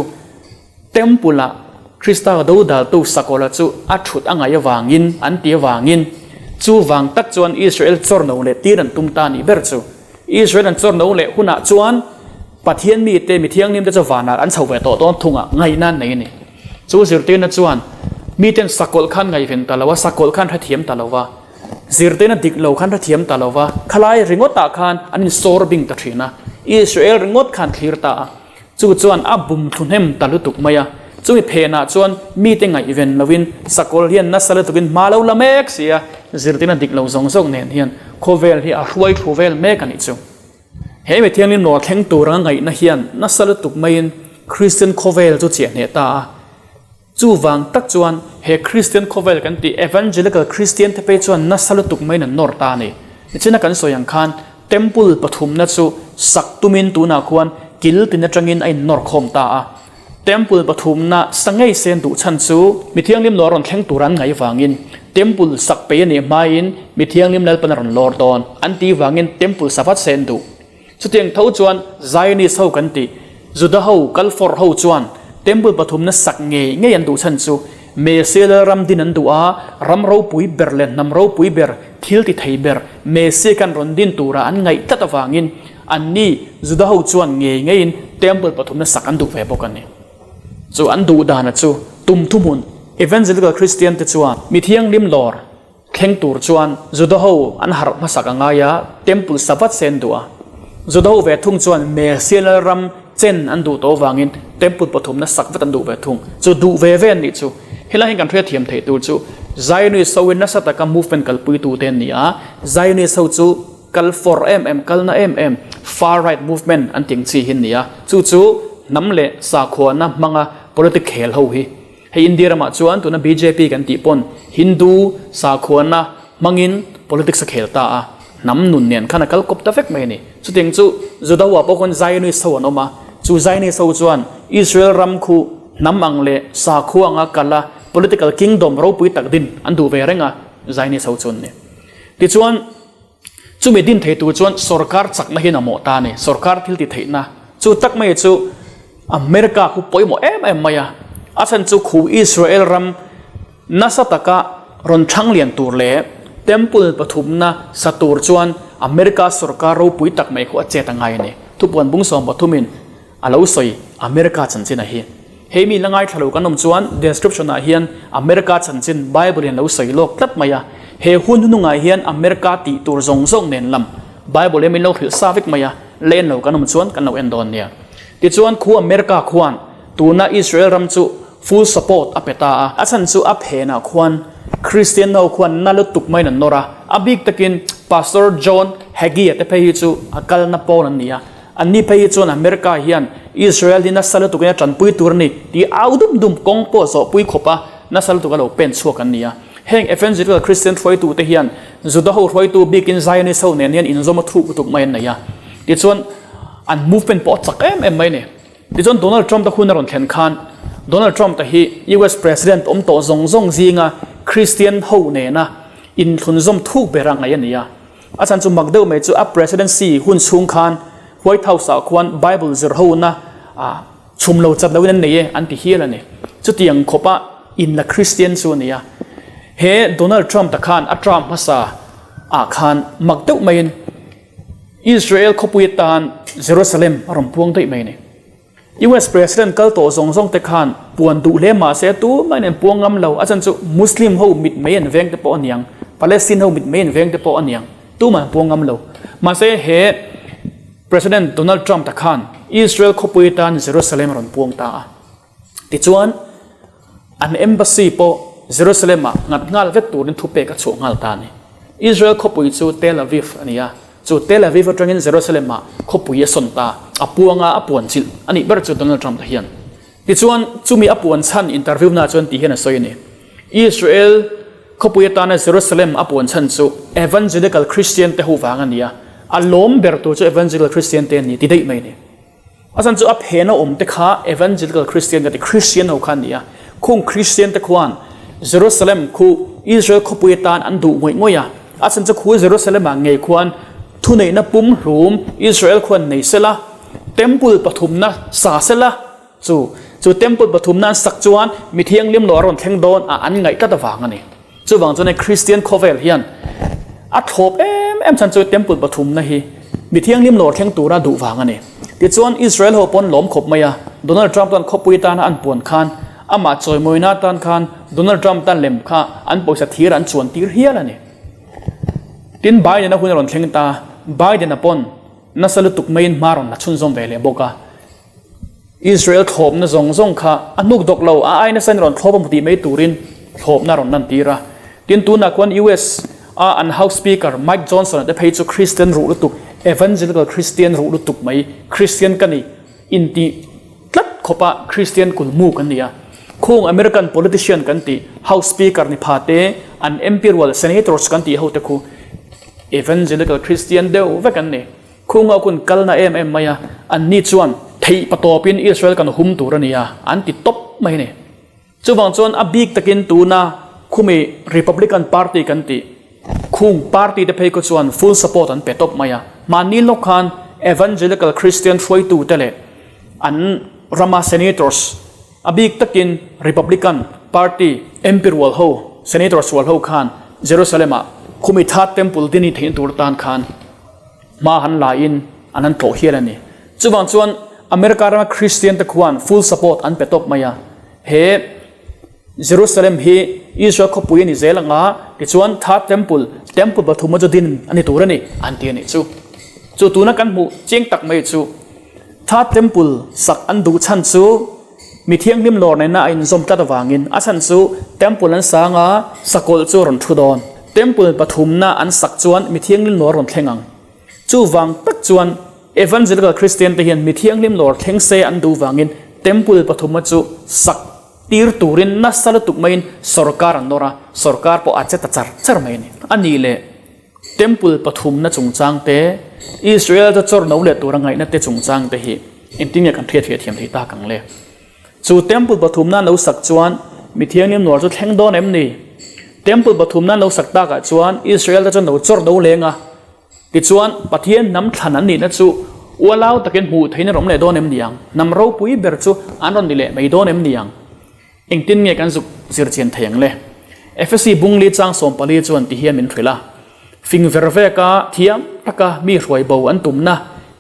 Temple ah Krista dodaltu Sakawlha chu a thut a ngaih avangin an ti avangin chu vang tak chuan Israel chawrno leh tir an tum ta nih ber chu. Israel an chawrno leh hunah chuan Pathian mite mi thianghlim te chu vanah an chho ve tawh dawn thungah ngaihna an nei a ni. Chu zirtirna chuan miten sakawlh khan ngaihven ta lo a, sakawlh khan hrethiam ta lo va, zirtirna dik lo khan hrethiam ta lo va, khalai ringawtah khan an insawr bing ta thin a, Israel ringawt khan thlir ta a, chu chuan a bum thlu hnem ta lutuk mai a, chumi phenah chuan mite ngaihven loin sakawlh hian nasa lutukin hma lo la mek si a, zirtirna dik lo zawng zawng nen hian khawvel hi a hruai thlu vel mek a nih chu. He mi thianghlim nuam thleng tur anga ngaihna hian nasa lutuk maiin Kristian khawvel chu chiah hneh ta a. Chuvang tak chuan he Kristian khawvel kan tih Evangelical Kristian te phei chuan nasa lutuk maiin an nawr ta a ni. Nichina kan sawi ang khan Temple pathumna chu sak tumin tunah khuan kil tin atangin a innawr khawm ta a. Temple pathumna sa ngei sen duh chhan chu mi thianghlim lawr rawn thleng tur an ngaih vangin Temple sak pei a nih hmain mi thianghlim Lalpan a rawn lawr dawn an tih vangin Temple sa vat sen duh. Chutiang tho chuan Zionist ho kan tih Juda ho kal fawrh ho chuan Temple pathumna sak ngei ngei an duh chhan chu Messiah Lalram din an duh a, ram ropui ber leh hnam ropui ber, thil ti thei ber Messiah kan rawn din tura an ngaih tlat avangin Anni Juda ho chuan ngei ngeiin Temple pathumna sak an duh ve bawk a ni. Chu an duh dana chu tum thuhmun Evangelical Christian te chuan mi thianghlim lawr thleng tur chuan Juda ho an harh hmasak a ngai a, Temple sa vat se an duh a. Juda ho ve thung chuan Messiah Lalram chen an duh tawh avangin Temple pathumna sak vat an duh ve thung. Chu duh ve ve an nih chu. Helai hian kan hriatthiam theih tur chu Zionist hoin nasa taka movement kalpuitute an ni a, Zionist ho chu Kal fawr em em, kalna em em, far right movement an tih ang chi hi an ni a, chu chu hnam leh sakhuana hmanga politic khel ho hi. Hei India ramah chuan tuna bjp kan tih pawn Hindu sakhuana hmangin politics a khel ta a, hnam nun nen khan a kal kawp ta vek mai a ni. Chutiang chu Juda-ah pawh khawn Zionist ho an awm a, chu Zionist ho chuan Israel ram khu hnam ang leh sakhua anga kal a political kingdom ropui tak din an duh ve reng a, Zionist ho chu an ni. Tichuan, chumi din thei tur chuan sorkar chakna hian a mawh ta a ni. Sorkar thil ti theihna chu tak mai chu America khu pawimawh em em mai a. A chhan chu khu Israel ram nasa taka rawn thang lian tur leh Temple pathumna sa tur chuan America sorkar ropui tak mai khu a chet a ngai a ni. Thupuan bung 13 in A lo sawi America chanchin a hi. Hei mi la ngaithla lo kan awm chuan description ah hian America chanchin Bible in lo sawi lawk tlat mai a. He hun hnungah hian America tih tur zawng zawng nen lam Bible hian min lo hrilh sa vek mai a, la en lo kan awm chuan kan lo en dawn nia. Tichuan khu America khuan tuna Israel ram chu full support a pe ta a. A chhan chu a phenah khuan Christian ho khuan na lutuk maiin an nawr a, a bik takin Pastor John Hagee-a te phei hi chu a kalna pawl an ni a. Anni phei hi chuan America hian Israel hi nasa lutukin a tanpui tur a ni tih au dum dum kawng pawh zawhpui khawpa nasa lutuk a lo pen chhuak an ni a. Heng Evangelical Christian hruaitute hian Juda ho hruaitu bikin Zionist ho nen hian inzawm a thuk lutuk mai an nei a. Tichuan an movement pawh a chak em em mai a ni. Tichuan Donald Trump ta hun a rawn thlen khan Donald Trump ta hi US President awm tawh zawng zawng zinga Christian ho nena inthlunzawm thuk bera ngaih a ni a. A chhan chu mak deuh mai chu a presidency hun chhung khan White House ah khuan Bible zir hona chhum lo chat loin an nei e an ti hial a ni. Chutiang khawpa in la Christian chu a ni a. He Donald Trump ta khan a term hmasa ah khan mak deuh maiin Israel khawpui atan Jerusalem a rawn puang daih mai a ni. US President kal tawh zawng zawng te khan puan duh hle mah se tumah in an puang ngam lo. A chhan chu Muslim ho mit mai an veng te pawh a niang, Palestine ho mit mai an veng te pawh a niang, tumah an puang ngam lo. Mahse he President Donald Trump ta khan Israel khawpui tan Jerusalem a rawn puang ta a. Tichuan an embassy pawh Jerusalem ah nghat nghal vek turin thupek a chhuah nghal ta a ni. Israel khawpui chu Tel Aviv a ni a. Chu Tel Aviv atangin Jerusalem ah khawpui a sawn ta, a puang a, a puan chilh a nih ber chu Donald Trump ta hian. Tichuan, chumi a puan chhan interview na chuan ti hian a sawi a ni. Israel khawpui atana Jerusalem a puan chhan chu Evangelical Christian te ho vang a ni a, a lawm ber tur chu Evangelical Christian te an ni ti daih mai a ni. A chhan chu a phena awm te kha Evangelical Christian ka ti, Christian ho kha an ni a. Khung Christian te khuan Jerusalem khu Israel khawpui atan an duh ngawih ngawih a. A chhan chu khu Jerusalem ah ngei khuan thuneihna pum hlum Israel khuan nei sela, Temple pathumna sa sela, chu chu Temple pathumna an sak chuan mi thianghlim lo a rawn thleng dawn a an ngaih tlat avang a ni. Chuvang chuan hei Kristian khawvel hian a thlawp em em chhan chu Temple pathumna hi mi thianghlim lawr thleng tura duh vang a ni. Tichuan Israel ho pawn lawm khawp mai a, Donald Trump tan khawpui tana an puan khan amah chawimawina tan khan Donald Trump tan lem kha an pawisa thir an chuan tir hial a ni. Tin Biden a hun a rawn thleng ta, Biden a pawn nasa lutuk maiin hma rawn la chhunzawm ve leh bawk a. Israel thlawpna zawng zawng kha a hnuk dawk lo, a ai nasa in rawn thlawp a hmu tih mai turin thlawpna rawn lantir a. Tin, tunah khuan US a an House Speaker Mike Johnson-a te phei chu Christian ruh lutuk, Evangelical Christian ruh lutuk mai, Christian ka ni inti tlat khawpa Christian kulmu kan ni a. Khung American politician kan tih House Speaker ni pha te, an MP rual Senators kan tih ho te khu Evangelical Christian deuh vek an ni. Khunga kun kalna em em mai a, anni chuan theih patawpin Israel kan hum tur a ni a, an ti tawp mai a ni. Chuvang chuan a bik takin tuna khumi Republican Party kan tih khung party te phei khaw chuan full support an pe tawp mai a. Mahni lawk khan Evangelical Christian hruaitute leh an rama Senators, a bik takin Republican Party MP rual ho, Senators rual ho khan Jerusalem-ah khumi Third Temple dini theihna tur tan khan, Hma han la in an han tlawh hial a ni. Chuvang chuan America rama Christian te khuan full support an pe tawp mai a. He Jerusalem hi Israel khawpui a ni zel anga tichuan Third Temple, Temple pathuma chu din a ni tur a ni an ti a nih chu. Chu tuna kan hmuh chiang tak mai chu Third Temple sak an duh chhan chu Mi thianghlim lawr nena a inzawm tlat avangin a chhan chu Temple an sang a, sakawlh chu a rawn thu dawn. Temple pathumna an sak chuan mi thianghlim lawr a rawn thleng ang. Chuvang tak chuan Evangelical Christian te hian mi thianghlim lawr thleng se an duh vangin Temple pathumna chu sak tir turin nasa lutuk maiin sorkar an nawr a, sorkar pawh a che ta char char mai a ni. A nih leh Temple pathumna chungchang te, Israel te chawr no leh tura ngaihna te chungchang te hi engtin nge kan hriat hriat thiam thei tak ang le? Chu Temple pathumna an lo sak chuan mi thianghlim nuar chu thleng dawn em ni? Temple pathumna an lo sak takah chuan Israel te chuan lo chawr no leng a, tichuan Pathian hnam thlan an nihna chu ualau takin hmuh theihin a rawn awm leh dawn em ni ang? Hnam ropui ber chu an rawn ni leh mai dawn em ni ang? Engtin nge kan zuk zir chian thei ang le? Efesi bungli chang 14 chuan ti hian min hrilh a, Fing ver veka thiam taka mi hruai bo an tumna,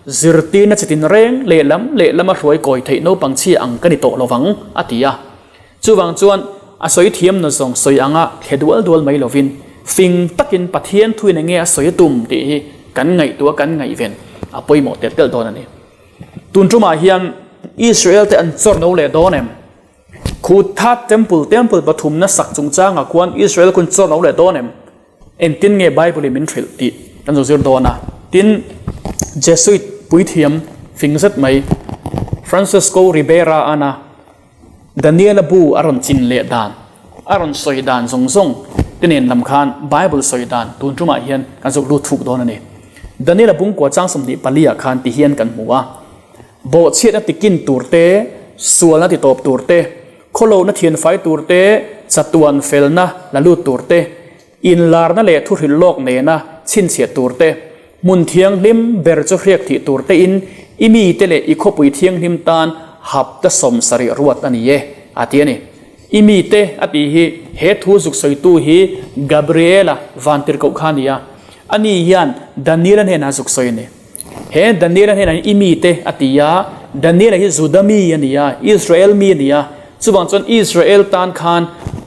zirtirna chitin reng lehlam lehlama hruai kawi theih naupang chhia ang ka ni tawh lovang, a ti a. Chuvang chuan a sawi thiam na zawng sawi anga thle dual dual mai lovin, fing takin Pathian thuin enge a sawi a tum tih hi kan ngaihtuah kan ngaihven a pawimawh telh telh dawn a ni. Tun tumah hian Israel te an chawr no leh dawn em? Khu Third Temple, Temple pathumna sak chungchangah khuan Israel kun chawr lo leh dawn em? Engtin nge Bible in min hrilh tih kan zo zir dawn a. Tin, Jesuit puithiam fing zet mai Francisco Ribera ana Daniela bu a rawn chin leh dan, a rawn sawi dan zawng zawng te nen lam khan Bible sawi dan tun tumah hian kan zuk lut thuk dawn a ni. Daniela bungkua chang 24 ah khan ti hian kan hmu a. Bawhchhiatna tikin tur te, sualna titawp tur te, khawlohna thianfai tur te, chatuan felna la lut tur te, inlarna leh thuhrilh lawk nena chhinchhiah tur te, hmun thianghlim ber chu hriak thih tur tein i mite leh i khawpui thianghlim tan hapta 70 ruat a ni e, a ti a ni. I mite a tih hi he thu zuk sawitu hi Gabriela vantirhkoh kha a ni a, ani hian Daniela hnenah zuk sawi a ni. He Daniela hnenah hian i mite a ti a, Daniela hi Juda mi a ni a, Israel mi a ni a, chuvang chuan Israel tan khan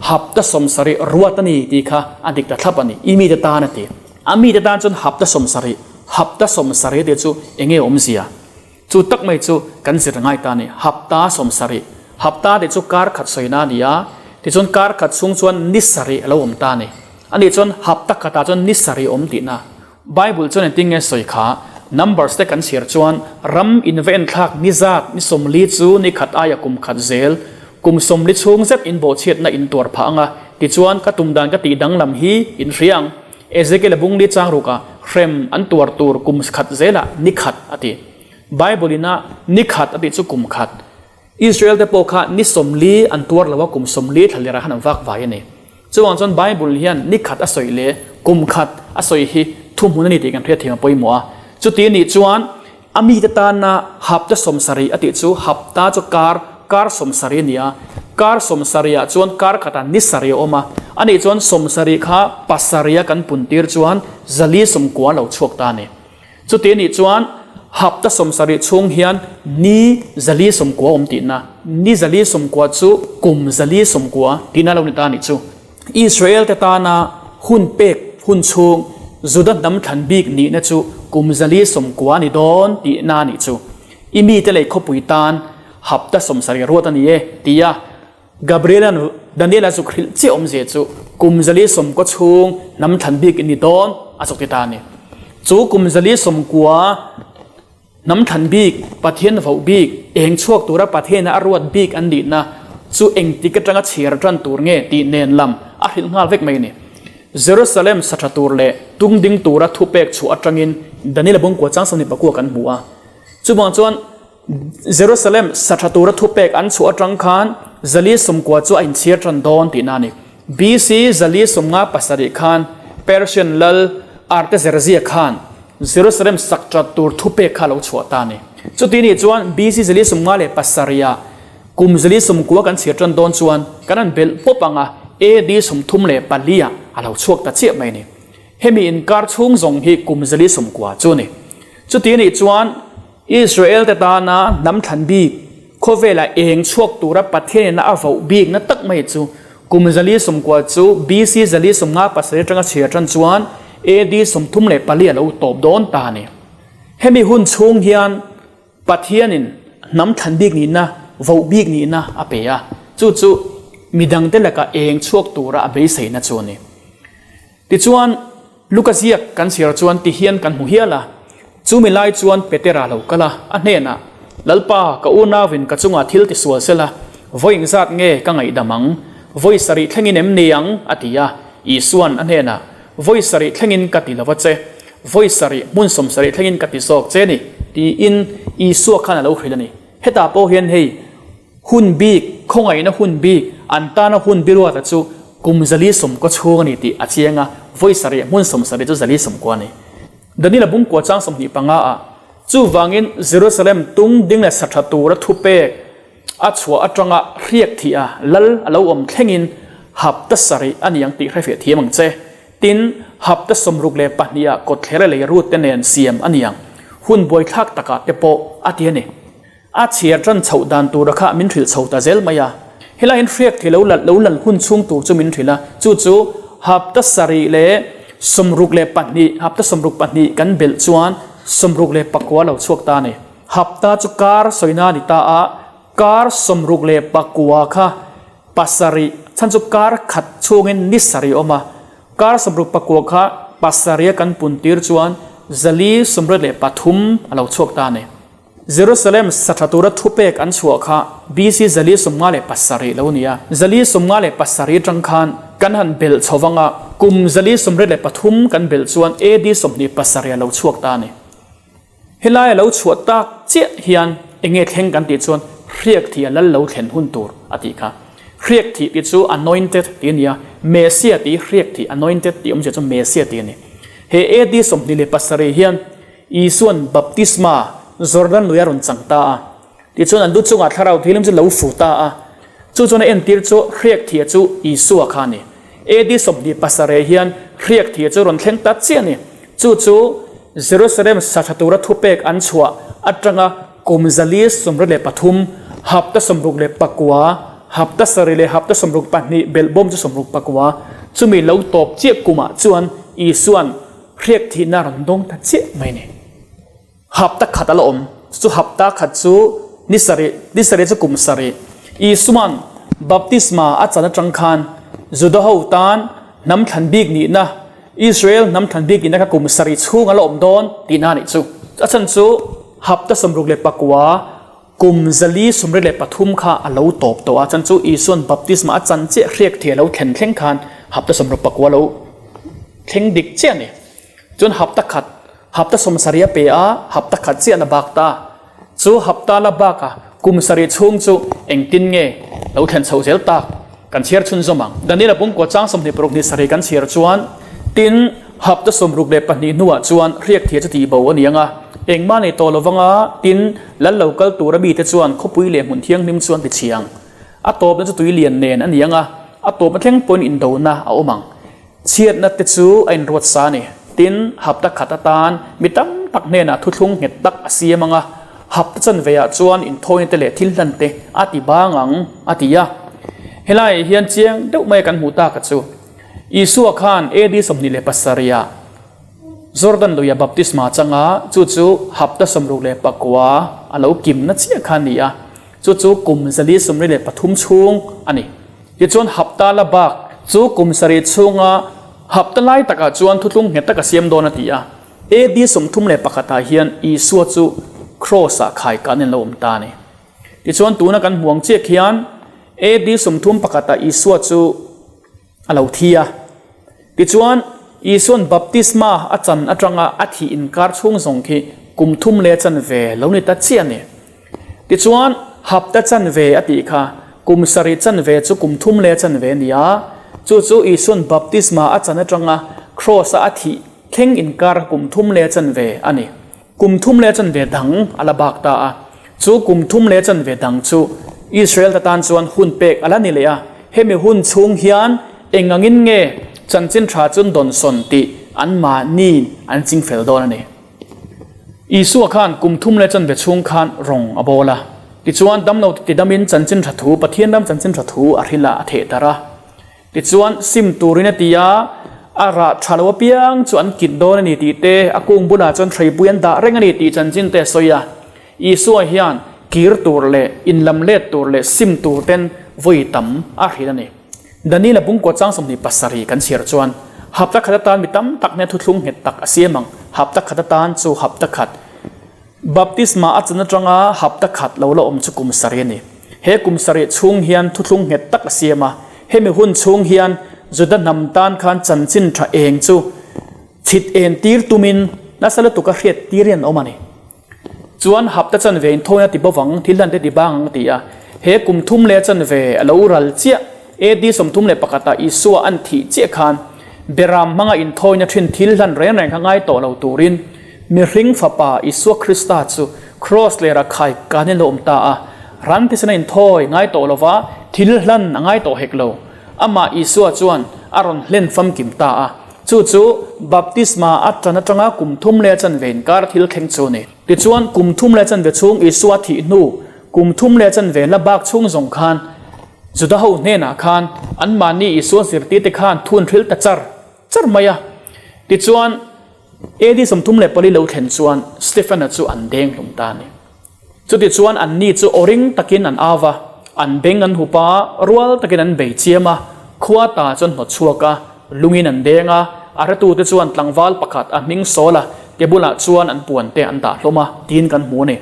hapta 70 ruat a ni tih kha a dik ta thlap a ni, i mite tan a ti. A mite tan chuan hapta 70, hapta 70 tih chu eng nge awmzia? Chu tak mai chu kan zir ngai ta a ni, hapta 70, hapta tih chu kar khat sawina a ni a, tichuan kar khat chhung chuan ni sarih a lo awm ta a ni. Anih chuan hapta khatah chuan ni sarih awm tihna. Bible chuan engtin nge sawi kha? Numbers te kan chhiar chuan ram in va enthlak ni zat ni 40 chu ni khat aia kum khat zel, kum 40 chhung zet in bawhchhiatna in tuar phah anga, tichuan ka tum dan ka tih danglam hi in hria ang. Ezekiel-a bung li chang rukah hrem an tuar tur kum khat zelah ni khat a ti. Bible ina ni khat a tih chu kum khat. Israel te pawh kha ni 40 an tuar lo a, kum 40 thla lirah khan an vak vai a ni. Chuvang chuan Bible hian ni khat a sawi leh kum khat a sawi hi thuhmun a ni tih kan hriatthiam a pawimawh a. Chuti nih chuan a mite tana hapta 70 a tih chu hapta chu kar, kar 70 a ni a. Kar 70ah chuan kar khatah ni sarih a awm a. A nih chuan 70 kha pasarih a kan puntir chuan 490 a lo chhuak ta a ni. Chuti anih chuan hapta 70 chhung hian ni 490 awm tihna, ni 490 chu kum 490 tihna lo ni ta anih chu. Israel te tana hun pek hun chhung Juda hnam thlan bik nihna chu kum 490 a ni dawn tihna anih chu. I mite leh khawpui tan hapta 70 ruat a ni e, tia Gabriela'n Daniela zuk hrilh chiah awmzia chu kum 490 chhung hnam thlan bik in ni dawn a zuk ti ta a ni. Chu kum 490 hnam thlan bik, Pathian voh bik, eng chhuak tura Pathiana a ruat bik an nihna chu engtik atanga chhiar tan tur nge tih nen lam a hrilh nghal vek mai a ni. Jerusalem sa tha tur leh tung ding tura thupek chhuah atangin Daniela bungkua chang 24 kan hmu a. Chuvang chuan Jerusalem sa tha tura thupek an chhuah atang khan 490 chu a inchhir tan dawn tihna a ni. BC 457 khan Persian lal Artaxerxes khan Jerusalem sak that tur thupek kha a lo chhuah ta a ni. Chuti nih chuan BC 457 ah kum 490 kan chhir tan dawn chuan kan han belh pawp ang a, AD 34 ah a lo chhuak ta chiah mai a ni. Hemi inkar chhung zawng hi kum 490 chu a ni. Chuti nih chuan Israel te tana hnam thlan bik, khawvela eng chhuak tura Pathianin a voh bikna tak mai chu kum 490 chu BC 457 atanga chhiar tan chuan AD 34 a lo tawp dawn ta a ni. Hemi hun chhung hian Pathianin hnam thlan bik nihna, voh bik nihna a pe a, chu chu midangte laka eng chhuak tura a beiseina chu a ni. Tichuan, Luka ziak kan chhiar chuan ti hian kan hmu hial a, chumi lai chuan Petera lo kal a, a hnenah, Lalpa, ka unauin ka chungah thil ti sual sela, vawi engzat nge ka ngaihdam ang? Vawi sarih thlengin em ni ang? a ti a. Isua'n a hnenah, Vawi sarih thlengin ka ti lo va che, vawi sarih hmun 70 thlengin ka ti zawk che ni, tiin Isua khan a lo hrilh a ni. Hetah pawh hian hei, Hun bik, khawngaihna hun bik, an tana hun biruata chu kum 490 chhung a ni tih a chiang a, vawi sarih hmun 70 chu 490 a ni. Daniela bungkua chang 25 ah, Chuvangin Jerusalem tung ding leh sa tha tura thupek a chhuah atanga hriak thih a lal a lo awm thlengin hapta sarih a ni ang tih hrefiah thiam ang che. Tin, hapta 62 ah kawtthlera lei rut te nen siam a ni ang. Hun buaithlak takah te pawh a ti a ni. A chhiar tan chhoh dan tura kha min hrilh chho ta zel mai a. Helaiin hriak thei lo lal lo lal hun chhung tur chu min hrilh a, chu chu hapta sarih leh 62, hapta 62 kan belh chuan 69 a lo chhuak ta a ni. Hapta chu kar sawina a ni ta a, kar 69 kha pasarih, chhan chu kar khat chhungin ni sarih a awm a, kar 69 kha pasarih a kan pun tir chuan 483 a lo chhuak ta a ni. Jerusalem sa tha tura thupek an chhuah kha BC 457 lo ni a. 457 atang khan kan han belh chho vang a, kum 483 kan belh chuan AD 27 a lo chhuak ta a ni. Helai a lo chhuah tak chiah hian eng nge thleng kan tih chuan hriak thih a lal lo thlen hun tur a tih kha. Hriak thih tih chu anointed tih a ni a, Messiah tih hriak thih anointed tih awmzia chu Messiah tih a ni. He AD 27 hian Isua'n baptisma Jordan lui a rawn chang ta a. Tichuan an lu chungah thlarau thilim chu lo fu ta a. Chu chuan a entir chu hriak thia chu Isua kha a ni. AD 27 hian hriak thia chu rawn thleng ta chiah a ni. Chu chu Jerusalem sa tha tura thupek an chhuah atanga kum 473, hapta 69, hapta sarih leh hapta 62 belhbawm chu 69, chumi lo tawp chiah kumah chuan Isua'n hriak thihna a rawn dawng ta chiah mai a ni. Hapta khat a la awm. Chu hapta khat chu ni sarih, ni sarih chu kum sarih. Isua'n baptisma a chan atang khan Juda ho tan hnam thlan bik nihna, Israel hnam thlan bik nihna kha kum sarih chhung a la awm dawn tihna a nih chu. A chhan chu hapta 69 kum 473 kha a lo tawp tawh a, chhan chu Isua'n baptisma a chan chiah hriak thei a lo thlen thleng khan hapta 69 a lo thleng dik chiah a ni. Chuan hapta khat Hapta 70 a pe a, hapta khat chiah la bak ta. Chu hapta la bak a, kum sarih chhung chu engtin nge lo thlen chhoh zel tak kan chhiar chhunzawm ang. Daniel-a pumkua chang 26 ni sarih kan chhiar chuan, Tin, hapta 62 hnuah chuan hriak thia chu tih bo a ni ang a, engmah nei tawh lovang a, tin, lal lo kal tura mite chuan khawpui leh hmun thianghlim chu an ti chhiang. A tawpna chu tui lian nen a ni ang a, a tawpna thleng pawhin indona a awm ang. Chhiatna te chu a inruat sa a ni. Tin, hapta khat atan mi tam tak hnenah thuthlung nghet tak a siam ang a, hapta chanveah chuan inthawina te leh thil hlan te a ti bang ang, a ti a. Helaiah hian chiang deuh mai kan hmuh tak a chu, Isua khan AD 27 ah Jordan luia baptisma changa chu chu hapta 69 a lo kimna chiah kha a ni a, chu chu kum 473 chhung a ni. Tichuan hapta la bak chu kum sarih chhunga hapta lai takah chuan thuthlung nghet tak a siam dawn a ti a. AD 31 ah hian Isua chu Kraws ah khai kan in lo awm ta a ni. Tichuan tuna kan hmuang chiah khian AD 31 ah Isua chu a lo thi a. Tichuan, Isua'n baptisma a chan atanga a thih inkar chhung zawng khi kum thum leh chanve lo ni ta chiah a ni. Tichuan, hapta chanve a tih kha kum sarih chanve chu kum thum leh chanve a ni a, chu chu Isua'n baptisma a chan atanga Kraws-a a thih thleng inkar kum thum leh chanve a ni. Kum thum leh chanve dang a la bak ta a, chu kum thum leh chanve dang chu Israel te tan chuan hun pek a la ni leh a, hemi hun chhung hian eng angin nge chanchin tha chun dawnsawn tih anmahniin an ching fel dawn a ni. Isua khan kum thum leh chanve chhung khan rawng a bawl a, tichuan damlo te tidamin chanchin tha thu, Pathian ram chanchin tha thu a hrilh a, a thehdarh a. Tichuan, sim turin a ti a, a rah tha lo apiang chu an kit dawn a ni tih te, a kung bulah chuan hreipui an dah reng a ni tih chanchin te a sawi a. Isua hian kir tur leh inlam let tur leh sim tur ten vawi tam a hrilh a ni. Daniel-a bungkua chang 27 kan chhiar chuan, Hapta khat atan mi tam tak hnen thuthlung nghet tak a siam ang, hapta khat atan chu hapta khat. Baptisma a chan atanga hapta khat lo la awm chu kum sarih a ni. He kum sarih chhung hian thuthlung nghet tak a siam a. Hemi hun chhung hian Juda hnam tan khan chanchin tha eng chu chhit en tir tumin nasa lutuk a hriat tir hian awm a ni. Chuan hapta chanve inthawina ti bovang thil hlan te ti bang ang a ti a. He kum thum leh chanve a lo ral chiah AD 31 ah Isua an thih chiah khan Beram hmanga inthawina thin thil hlan reng reng kha ngai tawh lo turin Mihring Fapa Isua Krista chu Kraws lera khai kan in lo awm ta a, ran thisen a inthawi ngai tawh lo va, thil hlan a ngai tawh hek lo. Amah Isua chuan a rawn hlen famkim ta a, chu chu baptisma a tan atanga kum thum leh chanve inkar thil thleng chu a ni. Tichuan, kum thum leh chanve chhung Isua thih hnu kum thum leh chanve la bak chhung zawng khan Juda ho hnenah khan anmahni Isua zirtirte khan thun hril ta char char mai a. Tichuan, AD 34 lo thlen chuan Stephen-a chu an deng hlum ta a ni. Chutichuan anni chu aw ring takin an au va, an beng an hup a, rual takin an bei chiam a, khua ta chuan hnawt chhuak a, lungin an deng a, a hretute chuan tlangval pakhat a hming sawl a, ke bulah chuan an puan te an dah hlawm a, tiin kan hmu a ni.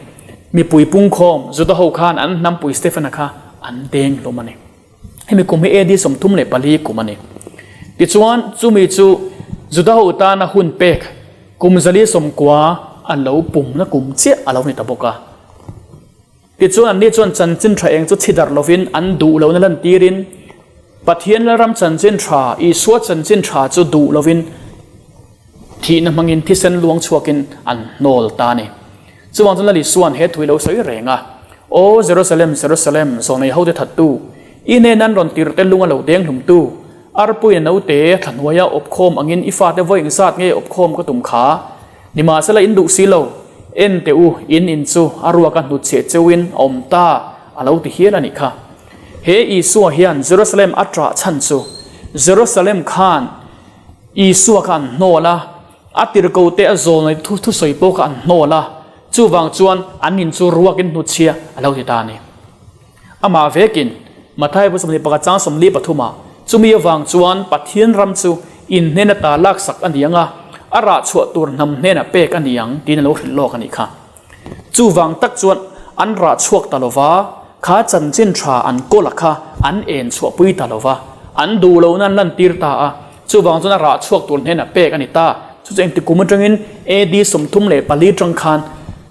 Mipui pungkhawm Juda ho khan an hnampui Stephen-a kha an deng hlawm a ni. Hemi kum hi AD 34 kum a ni. Tichuan, chumi chu Juda ho tana hun pek kum 490 a lo pumna kum chiah a lo ni ta bawk a. Tichuan, anni chuan chanchin tha eng chu chhi darh lovin an duh lohna lantirin Pathian Lalram chanchin tha, Isua chanchin tha chu duh lovin. Thihna hmangin thisen luang chhuakin an hnawl ta a ni. Chuvang chuan Lal Isua'n he thu hi lo sawi reng a, Aw Jerusalem, Jerusalem, zawnei hote thattu, i hnena an rawn tirhte lung a lo deng hlumtu, arpuiin a naute thla hnuaia awpkhawm angin i fate vawi engzat nge awpkhawm ka tum kha? Nimahsela in duh si lo, en teh u, in in chu a ruaka hnutchhiah cheuhin a awm ta, a lo ti hial a nih kha. He Isua hian Jerusalem a ṭah chhan chu Jerusalem khan Isua kha an hnawl a, a tirhkohte a zawl thu thusawi pawh kha an hnawl a, chuvang chuan an in chu ruakin hnutchhia a lo ti ta a ni. Amah vekin, Matthai bu 21 chang 43 ah, Chumi avang chuan Pathian ram chu in hnena ta laksak a ni ang a, a rah chhuah tur hnam hnenah pek a ni ang, tiin a lo hrilh lawk a nih kha. Chuvang tak chuan an rah chhuak ta lo va, kha chanchin tha an kawl a kha an en chhuahpui ta lo va, an duh lohna an lantir ta a, chuvang chuan a rah chhuak tur hnenah pek a ni ta. Chu chu engti kum atangin AD 34 tang khan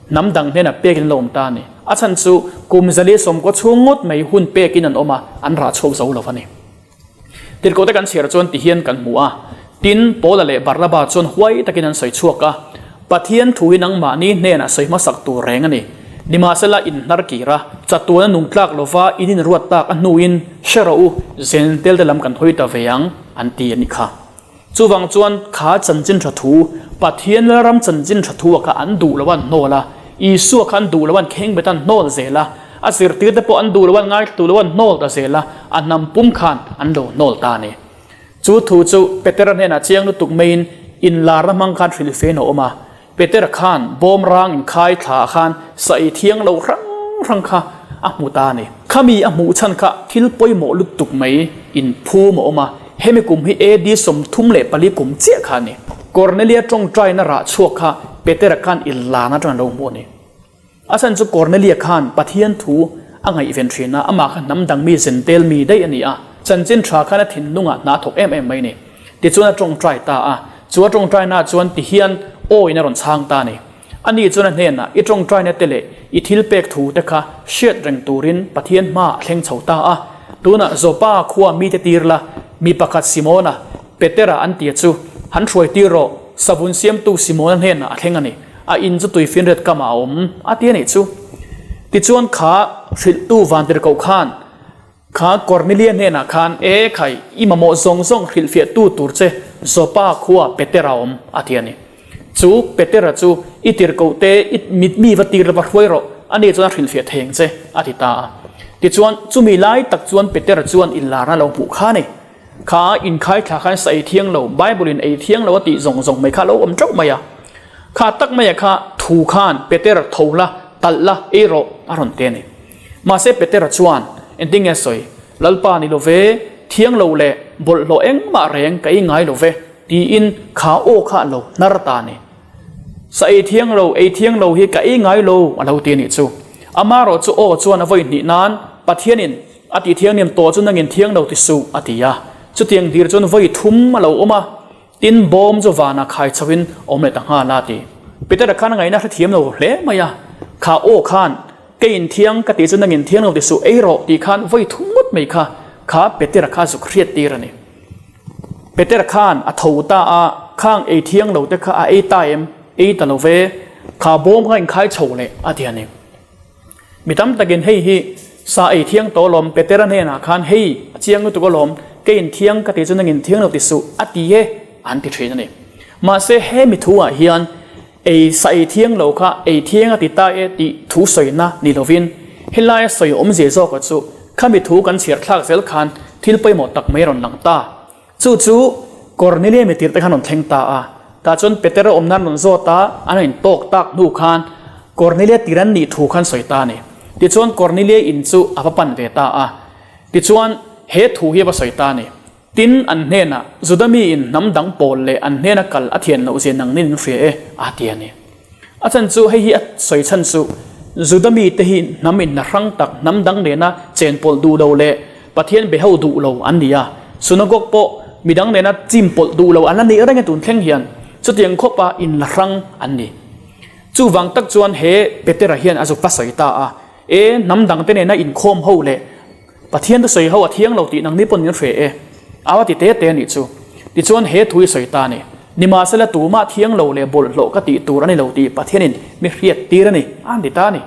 hnam dang hnenah pekin an lo awm ta a ni. A chhan chu kum 190 chhung ngawt mai hun pekin an awm a, an rah chhuak zo lo a ni. Tirhkohte kan chhiar chuan ti hian kan hmu a, tin, Paula leh Barnaba chuan huai takin an sawi chhuak a, Pathian thu hi nangmahni hnenah sawi hmasak tur reng a ni. Nimahsela inhnar kir a, chatuana nung tlak lova in inruat tak a hnuin hre rawh u, zen telte lam kan hawi ta ve ang, an ti a nih kha. Chuvang chuan kha chanchin tha thu, Pathian Lalram chanchin tha thu-ah kha an duh lo an hnawl a, Isua kha an duh lo an khengbet an hnawl zel a, a zirtirte pawh an duh lo an ngaithla lo an hnawl ta zel a, a hnam pum khan an lo hnawl ta a ni. Chu thu chu Petera hnenah chiang lutuk maiin inlarna hmang khan hrilhfein a awm a, Petera khan bawm rang inkhai thla ah khan sa ei thiang lo hrang hrang kha a hmu ta a ni. Khami a hmuh chhan kha thil pawimawh lutuk mai inphum a awm a, hemi kum hi AD 34 kum chiah kha a ni. Kornelia tawngtaina rah chhuak kha Petera khan inlan atang a lo hmu a ni. A chhan chu Kornelia khan Pathian thu a ngaihven thin a, amah kha hnam dang mi zentel mi daih a ni a, chanchin tha khan a thinlungah hna a thawk em em mai a ni. Tichuan a tawngtai ta a, chu a tawngtaina chuan tihian awiin a rawn chhang ta a ni. Ani chuan a hnenah, I tawngtaina te leh i thil pek thu te kha hriat reng turin Pathian hmaah a thleng chho ta a. Tunah Joppa khua mite tir la, mi pakhat Simona, Petera an tia chu, han hruai tir rawh, savun siamtu Simona hnenah a thleng a ni. A in chu tuifinriat kamah a awm a ti a nih chu. Tichuan kha hrilhtu vantirhkoh khan kha Kornelia hnenah khan, E khai, i mamawh zawng zawng hrilhfiahtu tur che Joppa khua Petera a awm a ti a ni. Chu Petera chu i tirhkohte i mit mi va tir lova hruai rawh, ani chuan a hrilhfiah thei ang che a ti ta a. Tichuan chumi lai tak chuan Petera chuan inlarna lo hmuh kha a ni. Kha inkhai thla khan sa ei thiang lo, Bible in ei thiang lo a tih zawng zawng mai kha a lo awm teuh mai a. Kha tak maia kha thu khan Peter tho la, talh la, ei rawh a rawn ti a ni. Mahse Petera chuan engtin nge a sawi? Lalpa ni lo ve, thiang lo leh bawlhhlawh engmah reng ka ei ngai lo ve tiin kha aw kha a lo hnar ta a ni. Sa ei thiang lo, ei thiang lo hi ka ei ngai lo a lo ti a nih chu. Amaherawh chu aw chuan a vawi hnih nan Pathianin A tih thianghlim tawh chu nangin thiang lo ti suh, a ti a. Chutiang dir chuan vawi thum a lo awm a, tin bawm chu vanah khai chhoin awm leh ta nghal a, a ti. Peter-a khan a ngaihna hrethiam lo hle mai a, Kha aw khan, keiin thiang ka tih chu nangin thiang lo ti suh, ei rawh, tih khan vawi thum ngawt mai kha, kha Peter-a kha zuk hriat tir a ni. Peter-a khan a tho ta a, Khang ei thiang lo te kha a ei ta em? Ei ta lo ve, kha bawm kha inkhai chho leh, a ti a ni. Mi tam takin hei hi sa ei thiang tawh alawm, Petera hnenah khan hei a chiang lutuk alawm, kei in thiang ka tih chu nangin thiang lo ti suh a ti e an ti thin a ni. Mahse he mi thu ah hian ei sa ei thiang lo kha ei thiang a ti ta e tih thu sawina ni lovin helaia sawi awmzia zawka chu khami thu kan chhiar thlak zel khan thil pawimawh tak mai a rawn lang ta. Chu chu Kornelia mi tirhte khan rawn thleng ta a. Tah chuan Petera awm nan rawn zawt a, an rawn intawk tak hnu khan Kornelia tir an nih thu khan sawi ta a ni. Tichuan Kornelia in chu a va pan ve ta a. Tichuan he thu hi a va sawi ta a ni. Tin, an hnenah, Juda miin hnam dang pawl leh an hnena kal a thian loh zia nang nin hria e, a ti a ni. A chhan chu hei hi a sawi chhan chu Juda mite hi hnam inla hrang tak, hnam dang nena chen pawlh duh lo leh Pathian be ho duh lo an ni a. Synagogue pawh midang nena chim pawlh duh lo an la nih reng e tun thleng hian chutiang khawpa inla hrang an ni. Chuvang tak chuan he Petera hian a zuk va sawi ta a, E, hnam dangte nena inkhawm ho leh Pathian thusawi ho a thiang lo tih nangni pawn min hre e. Au a ti te te a nih chu. Tichuan he thu i sawi ta a ni. Nimahsela tumah thiang lo leh bawlhhlawh ka tih tur a ni lo tih Pathianin mi hriat tir a ni, a ni ta a ni.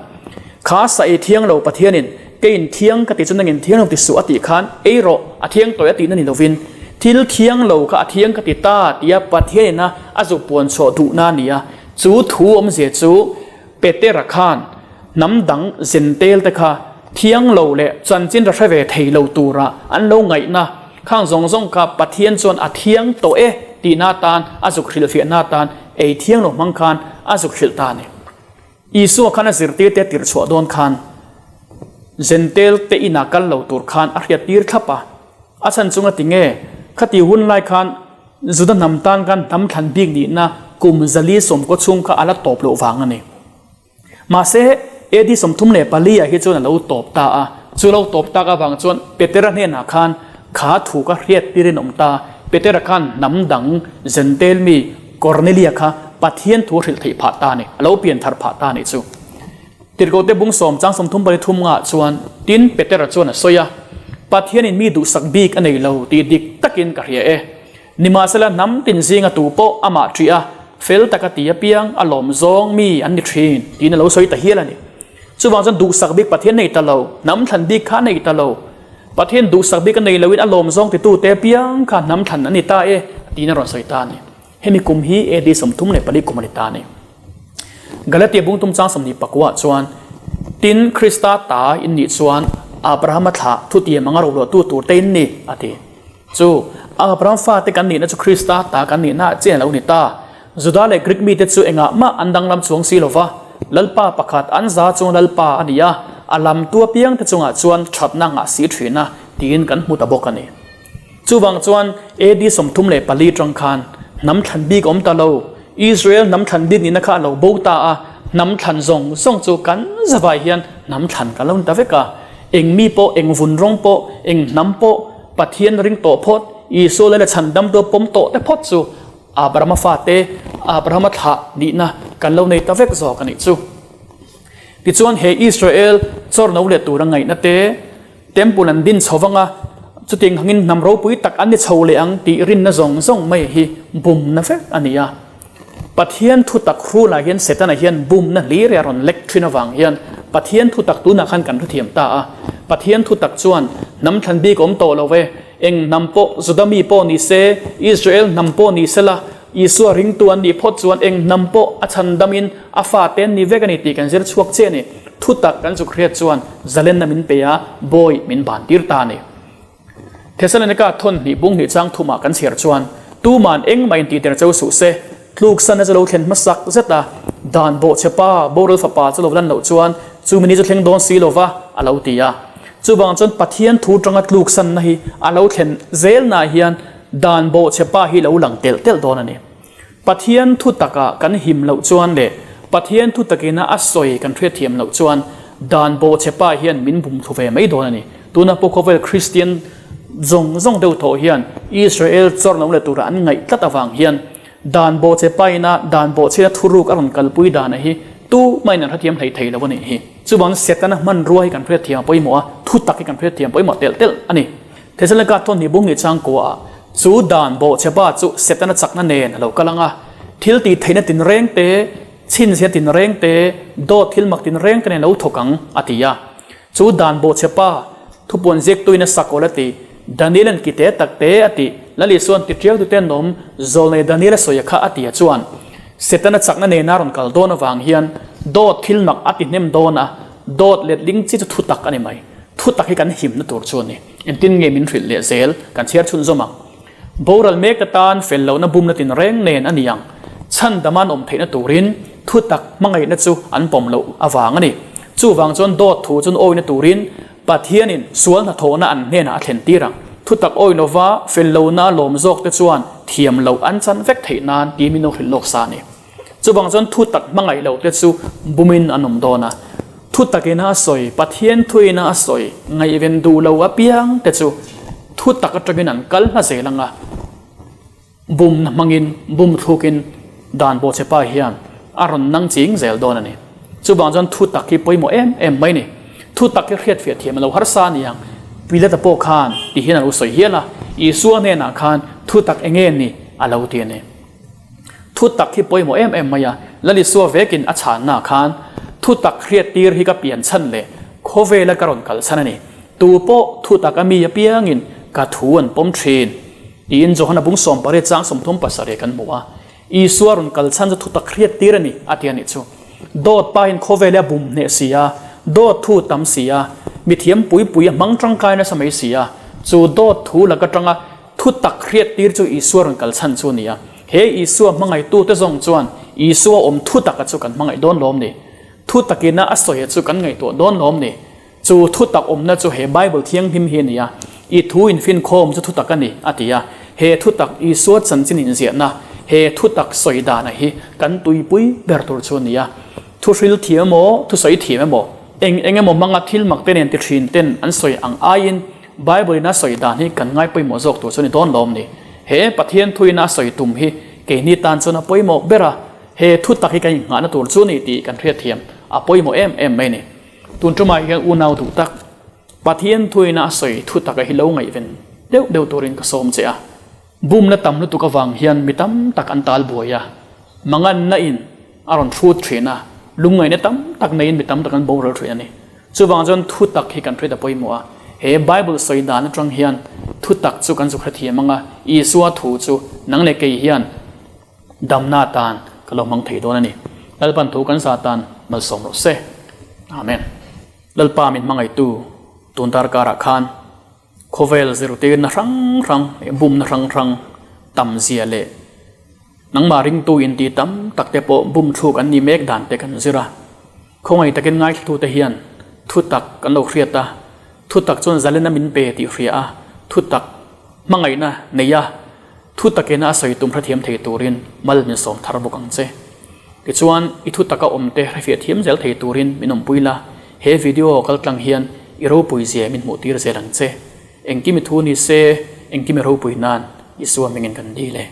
Kha sa ei thiang lo Pathianin keiin thiang ka ti chu nangin thiang lo ti suh a tih khan ei rawh, a thiang tawih a tihna ni lovin thil thiang lo kha a thiang ka ti ta tia Pathianin a a zuk puan chhuah duhna a ni a. Chu thu awmzia chu Petera khan hnam dang zentel te kha thiang lo leh chanchin ra hre ve thei lo tura an lo ngaihna khang zawng zawng kha Pathian chuan a thiang tawh e tihna atan a zuk hrilhfiahna atan ei thiang lo hmang khan a zuk hrilh ta a ni. Isua khan a zirtirte a tirh chhuah dawn khan zentel te inah kal lo tur khan a hriat tir thlap a, a chhan chunga ti nge khati hun lai khan Juda hnam tan khan hnam thlan bik nihna kum zali sawmkaw chhung kha a la tawp loh vang a ni. Mahse, AD 34 ah hi chuan a lo tawp ta a, chu lo tawp tak avang chuan Petera hnenah khan kha thu kha hriat tirin awm ta, Petera khan hnam dang Jentail mi Kornelia kha Pathian thu a hrilh theih phah ta a ni, a lo pian thar phah ta a nih chu. Tirhkohte bung sawm chang 30 pali thum ngah chuan tin Petera chuan a sawi a, Pathianin mi duhsak bik a nei lo tih dik takin ka hria e. Nimahsela hnam tin zinga tu pawh amah ṭih a, fel taka ti apiang a lawm zawng mi an ni ṭhin tiin a lo sawi ta hial a ni. Chuvang chuan duhsak bik Pathian nei ta lo, hnam thlan bik kha a nei ta lo. Pathian duhsak bik a nei loin a lawm zawng titute apiang kha hnam thlan an ni ta e tiin a rawn sawi ta a ni. Hemi kum hi AD 34 kum a ni ta a ni. Galatia bungtum chang 24 chuan, Tin, Krista ta in nih chuan Abrahama thlah thutiam anga roluahtu turte in ni, a ti. Chu, Abraham fate kan nihna chu Krista ta kan nihna ah chian a lo ni ta. Juda leh Grik mite chu engah mah an danglam chuang si lo va, Lalpa pakhat an za chung Lalpa a ni a, a lamtu apiangte chungah chuan thatna ngah si thin a, tiin kan hmu ta bawk a ni. Chuvang chuan AD 34 tang khan hnam thlan bik awm ta lo, Israel hnam thlan bik nihna kha a lo bo ta a, hnam thlan zawng zawng chu kan zavai hian hnam thlan kan lo ni ta vek a. Eng mi pawh, eng vun rawng pawh, eng hnam pawh Pathian ring tawh phawt, Isua leh chhandamtu pawm tawh te phawt chu Abrahama fate, Abrahama thlah nihna kan lo nei ta vek zawk a nih chu. Tichuan he Israel chawrno leh tura ngaihna te, Temple an din chho vang a, chutiang hangin hnam ropui tak an ni chho leh ang tih rinna zawng zawng mai hi bumna vek a ni a. Pathian thutak hrulah hian Setana hian bumna hlir a rawn lek thin avang hian Pathian thutak tunah khan kan hrethiam ta a. Pathian thutak chuan hnam thlan bik awm tawh lo e, eng hnam pawh Juda mi pawh ni se, Israel hnam pawh ni sela, Isua ringtu an nih phawt chuan eng hnam pawh a chhandamin a fate an ni vek a ni tih kan zir chhuak chiah a ni. Thutak kan zuk hriat chuan zalenna min pe a, bawi min ban tir ta a ni. Thesalonika thawn hnih bung hnih chang thumah kan chhiar chuan tuman engmah in tihter cho suh se, tluksanna chu lo thlen hmasak zet a, dan bawhchhe pa, boral fapa chu lo lan loh chuan chumi ni chu thleng dawn si lova a lo ti a. Chuvang chuan Pathian thu tanga tluksanna hi a lo thlen zelnaah hian Dan bawhchhe pa hi lo lang telh telh dawn a ni. Pathian thu takah kan him loh chuan leh Pathian thu takina a sawi kan hriatthiam loh chuan dan bawhchhe pa hian min bum thlu ve mai dawn a ni. Tuna pawh khawvel Kristian zawng zawng deuh thawh hian Israel chawrh lo leh tura an ngaih tlat avang hian dan bawhchhe pa ina dan bawhchhena thuruk a rawn kalpui dana hi tu mahin an hrethiam hlei thei lo a nih hi. Chuvang Setana hmanrua hi kan hriatthiam a pawimawh a, thu tak hi kan hriatthiam pawimawh telh telh a ni. Thesalonika thawn hi bung ni changkua ah chu dan bawhchhepa chu Setana chakna nen a lo kal ang a, thil tih theihna tinreng te, chhinchhiahna tinreng te, dawt thil mak tinreng te nen lo thawk ang, a ti a. Chu dan bawhchhepa thupuan ziaktuin a sak awl a ti, Daniel-a'n ki te tak te a ti, Lal Isua'n ti tiau tute an awm, zawlnei Daniel a sawi a kha a ti a chuan Setana chakna nena rawn kal dawn avang hian dawt thil mak a ti hnem dawn a, dawt letling chi chu thutak a ni mai. Thutak hi kan himna tur chu a ni. Engtin nge min hrilh leh zel kan chhiar chhunzawm ang. Boral mek atan fel lohna bumna tinreng nen a ni ang. Chhandama an awm theihna turin thutak hmangaihna chu an pawm loh avang a ni. Chuvang chuan dawt thu chun awihna turin Pathianin sual hnathawhna an hnenah a thlen tir ang. Thutak awih lova fel lohna a lawm zawk te chuan thiam loh an chan vek theih nan tiin min lo hrilh lawk sa a ni. Chuvang chuan thu tak hmangaih loh te chu bumin an awm dawn a, thu takin a sawi, Pathian thuin a sawi, ngaihven duh lo apiang te chu thu tak atangin an kal hla zel ang a, bumna hmangin, bum thlukin dan bawhchhepa hian a rawn nang ching zel dawn a ni. Chuvang chuan thu tak hi pawimawh em em mai a ni. Thu tak hi hriatfiah thiam a lo harsa a ni ang. Pilata pawh khan ti hian a lo sawi hial a, Isua hnenah khan thu tak eng nge ni a lo ti a ni. Thutak hi pawimawh em em mai a, Lalisua vekin a chhanna khan thutak hriattir hi ka pian chhan leh khawvela ka rawn kal chhan a ni. Tu pawh thutak a mi apiangin ka thu an pawm thin tiin Johana bung 18 chang 37 kan hmu a. Isua rawn kal chhan chu thutak hriattir a ni a ti a nih chu. Dawt pahin khawvela a bum hneh si a, dawt thu tam si a, mithiam pui pui a hmang tangkai nasa mai si a, chu dawt thu lak atanga Thutak hriattir chu Isua rawn kal chhan chu a ni a. He Isua hmangaihtute zawng chuan Isua awm thutaka chu kan hmangaih dawn lawm ni? Thutakina a sawia chu kan ngaihtuah dawn lawm ni? Chu thutak awmna chu he Bible thianghlim hi a ni a. I thu infinkhawm chu thutak a ni, a ti a. He thutak Isua chanchin inziahna, he thutak sawi dana hi kan tuipui ber tur chu a ni a. Thuhril thiam emaw, thusawi thiam emaw, eng eng emaw hmanga thil mak te nen ti thin ten an sawi ang aiin Bible in a sawi dan hi kan ngai pawimawh zawk tur chu ni dawn lawm ni. He Pathian thuin a sawi tum hi keini tan chuan a pawimawh ber a, he thu tak hi kan inghahna tur chu ni tih kan hriatthiam a pawimawh em em mai ni. Tun tumah hian unau duh tak, Pathian thuin a sawi thu taka hi lo ngaihven deuh deuh turin ka sawm che a. Bumna tam lutuk avang hian mi tam tak an tal buai a, manganna in a rawn hrut thin a, lungngaihna tam tak neiin mi tam tak an boral thin a ni. Chuvang chuan thu tak hi kan hriat a pawimawh a, he Bible sawi dan atang hian thu tak chu kan zuk hrethiam ang a, Isua thu chu nang leh kei hian damna atan ka lo hmang thei dawn a ni. Lalpan thu kan zah tan malsawm rawh se. Amen. Lalpa min hmangaihtu tun darkarah khan Khawvel zirtirna hrang hrang leh bumna hrang hrang tam zia leh nangmah ringtu inti tam tak te pawh bum thluk an ni mek dan te kan zir a. Khawngaih takin ngaithlatute hian thutak kan lo hriat a, thutak chuan zalena min pe tih hria a, thutak hmangaihna nei a, thutakina a sawi tum hrethiam thei turin mal min sawm thar bawk ang che. Tichuan, i thutaka awmte hrefiah thiam zel thei turin min awmpui la, he video kaltlang hian i ropui zia min hmuh tir zel ang che. Engkim i thu ni se, engkim i ropui nan Isua mingin kan dil e.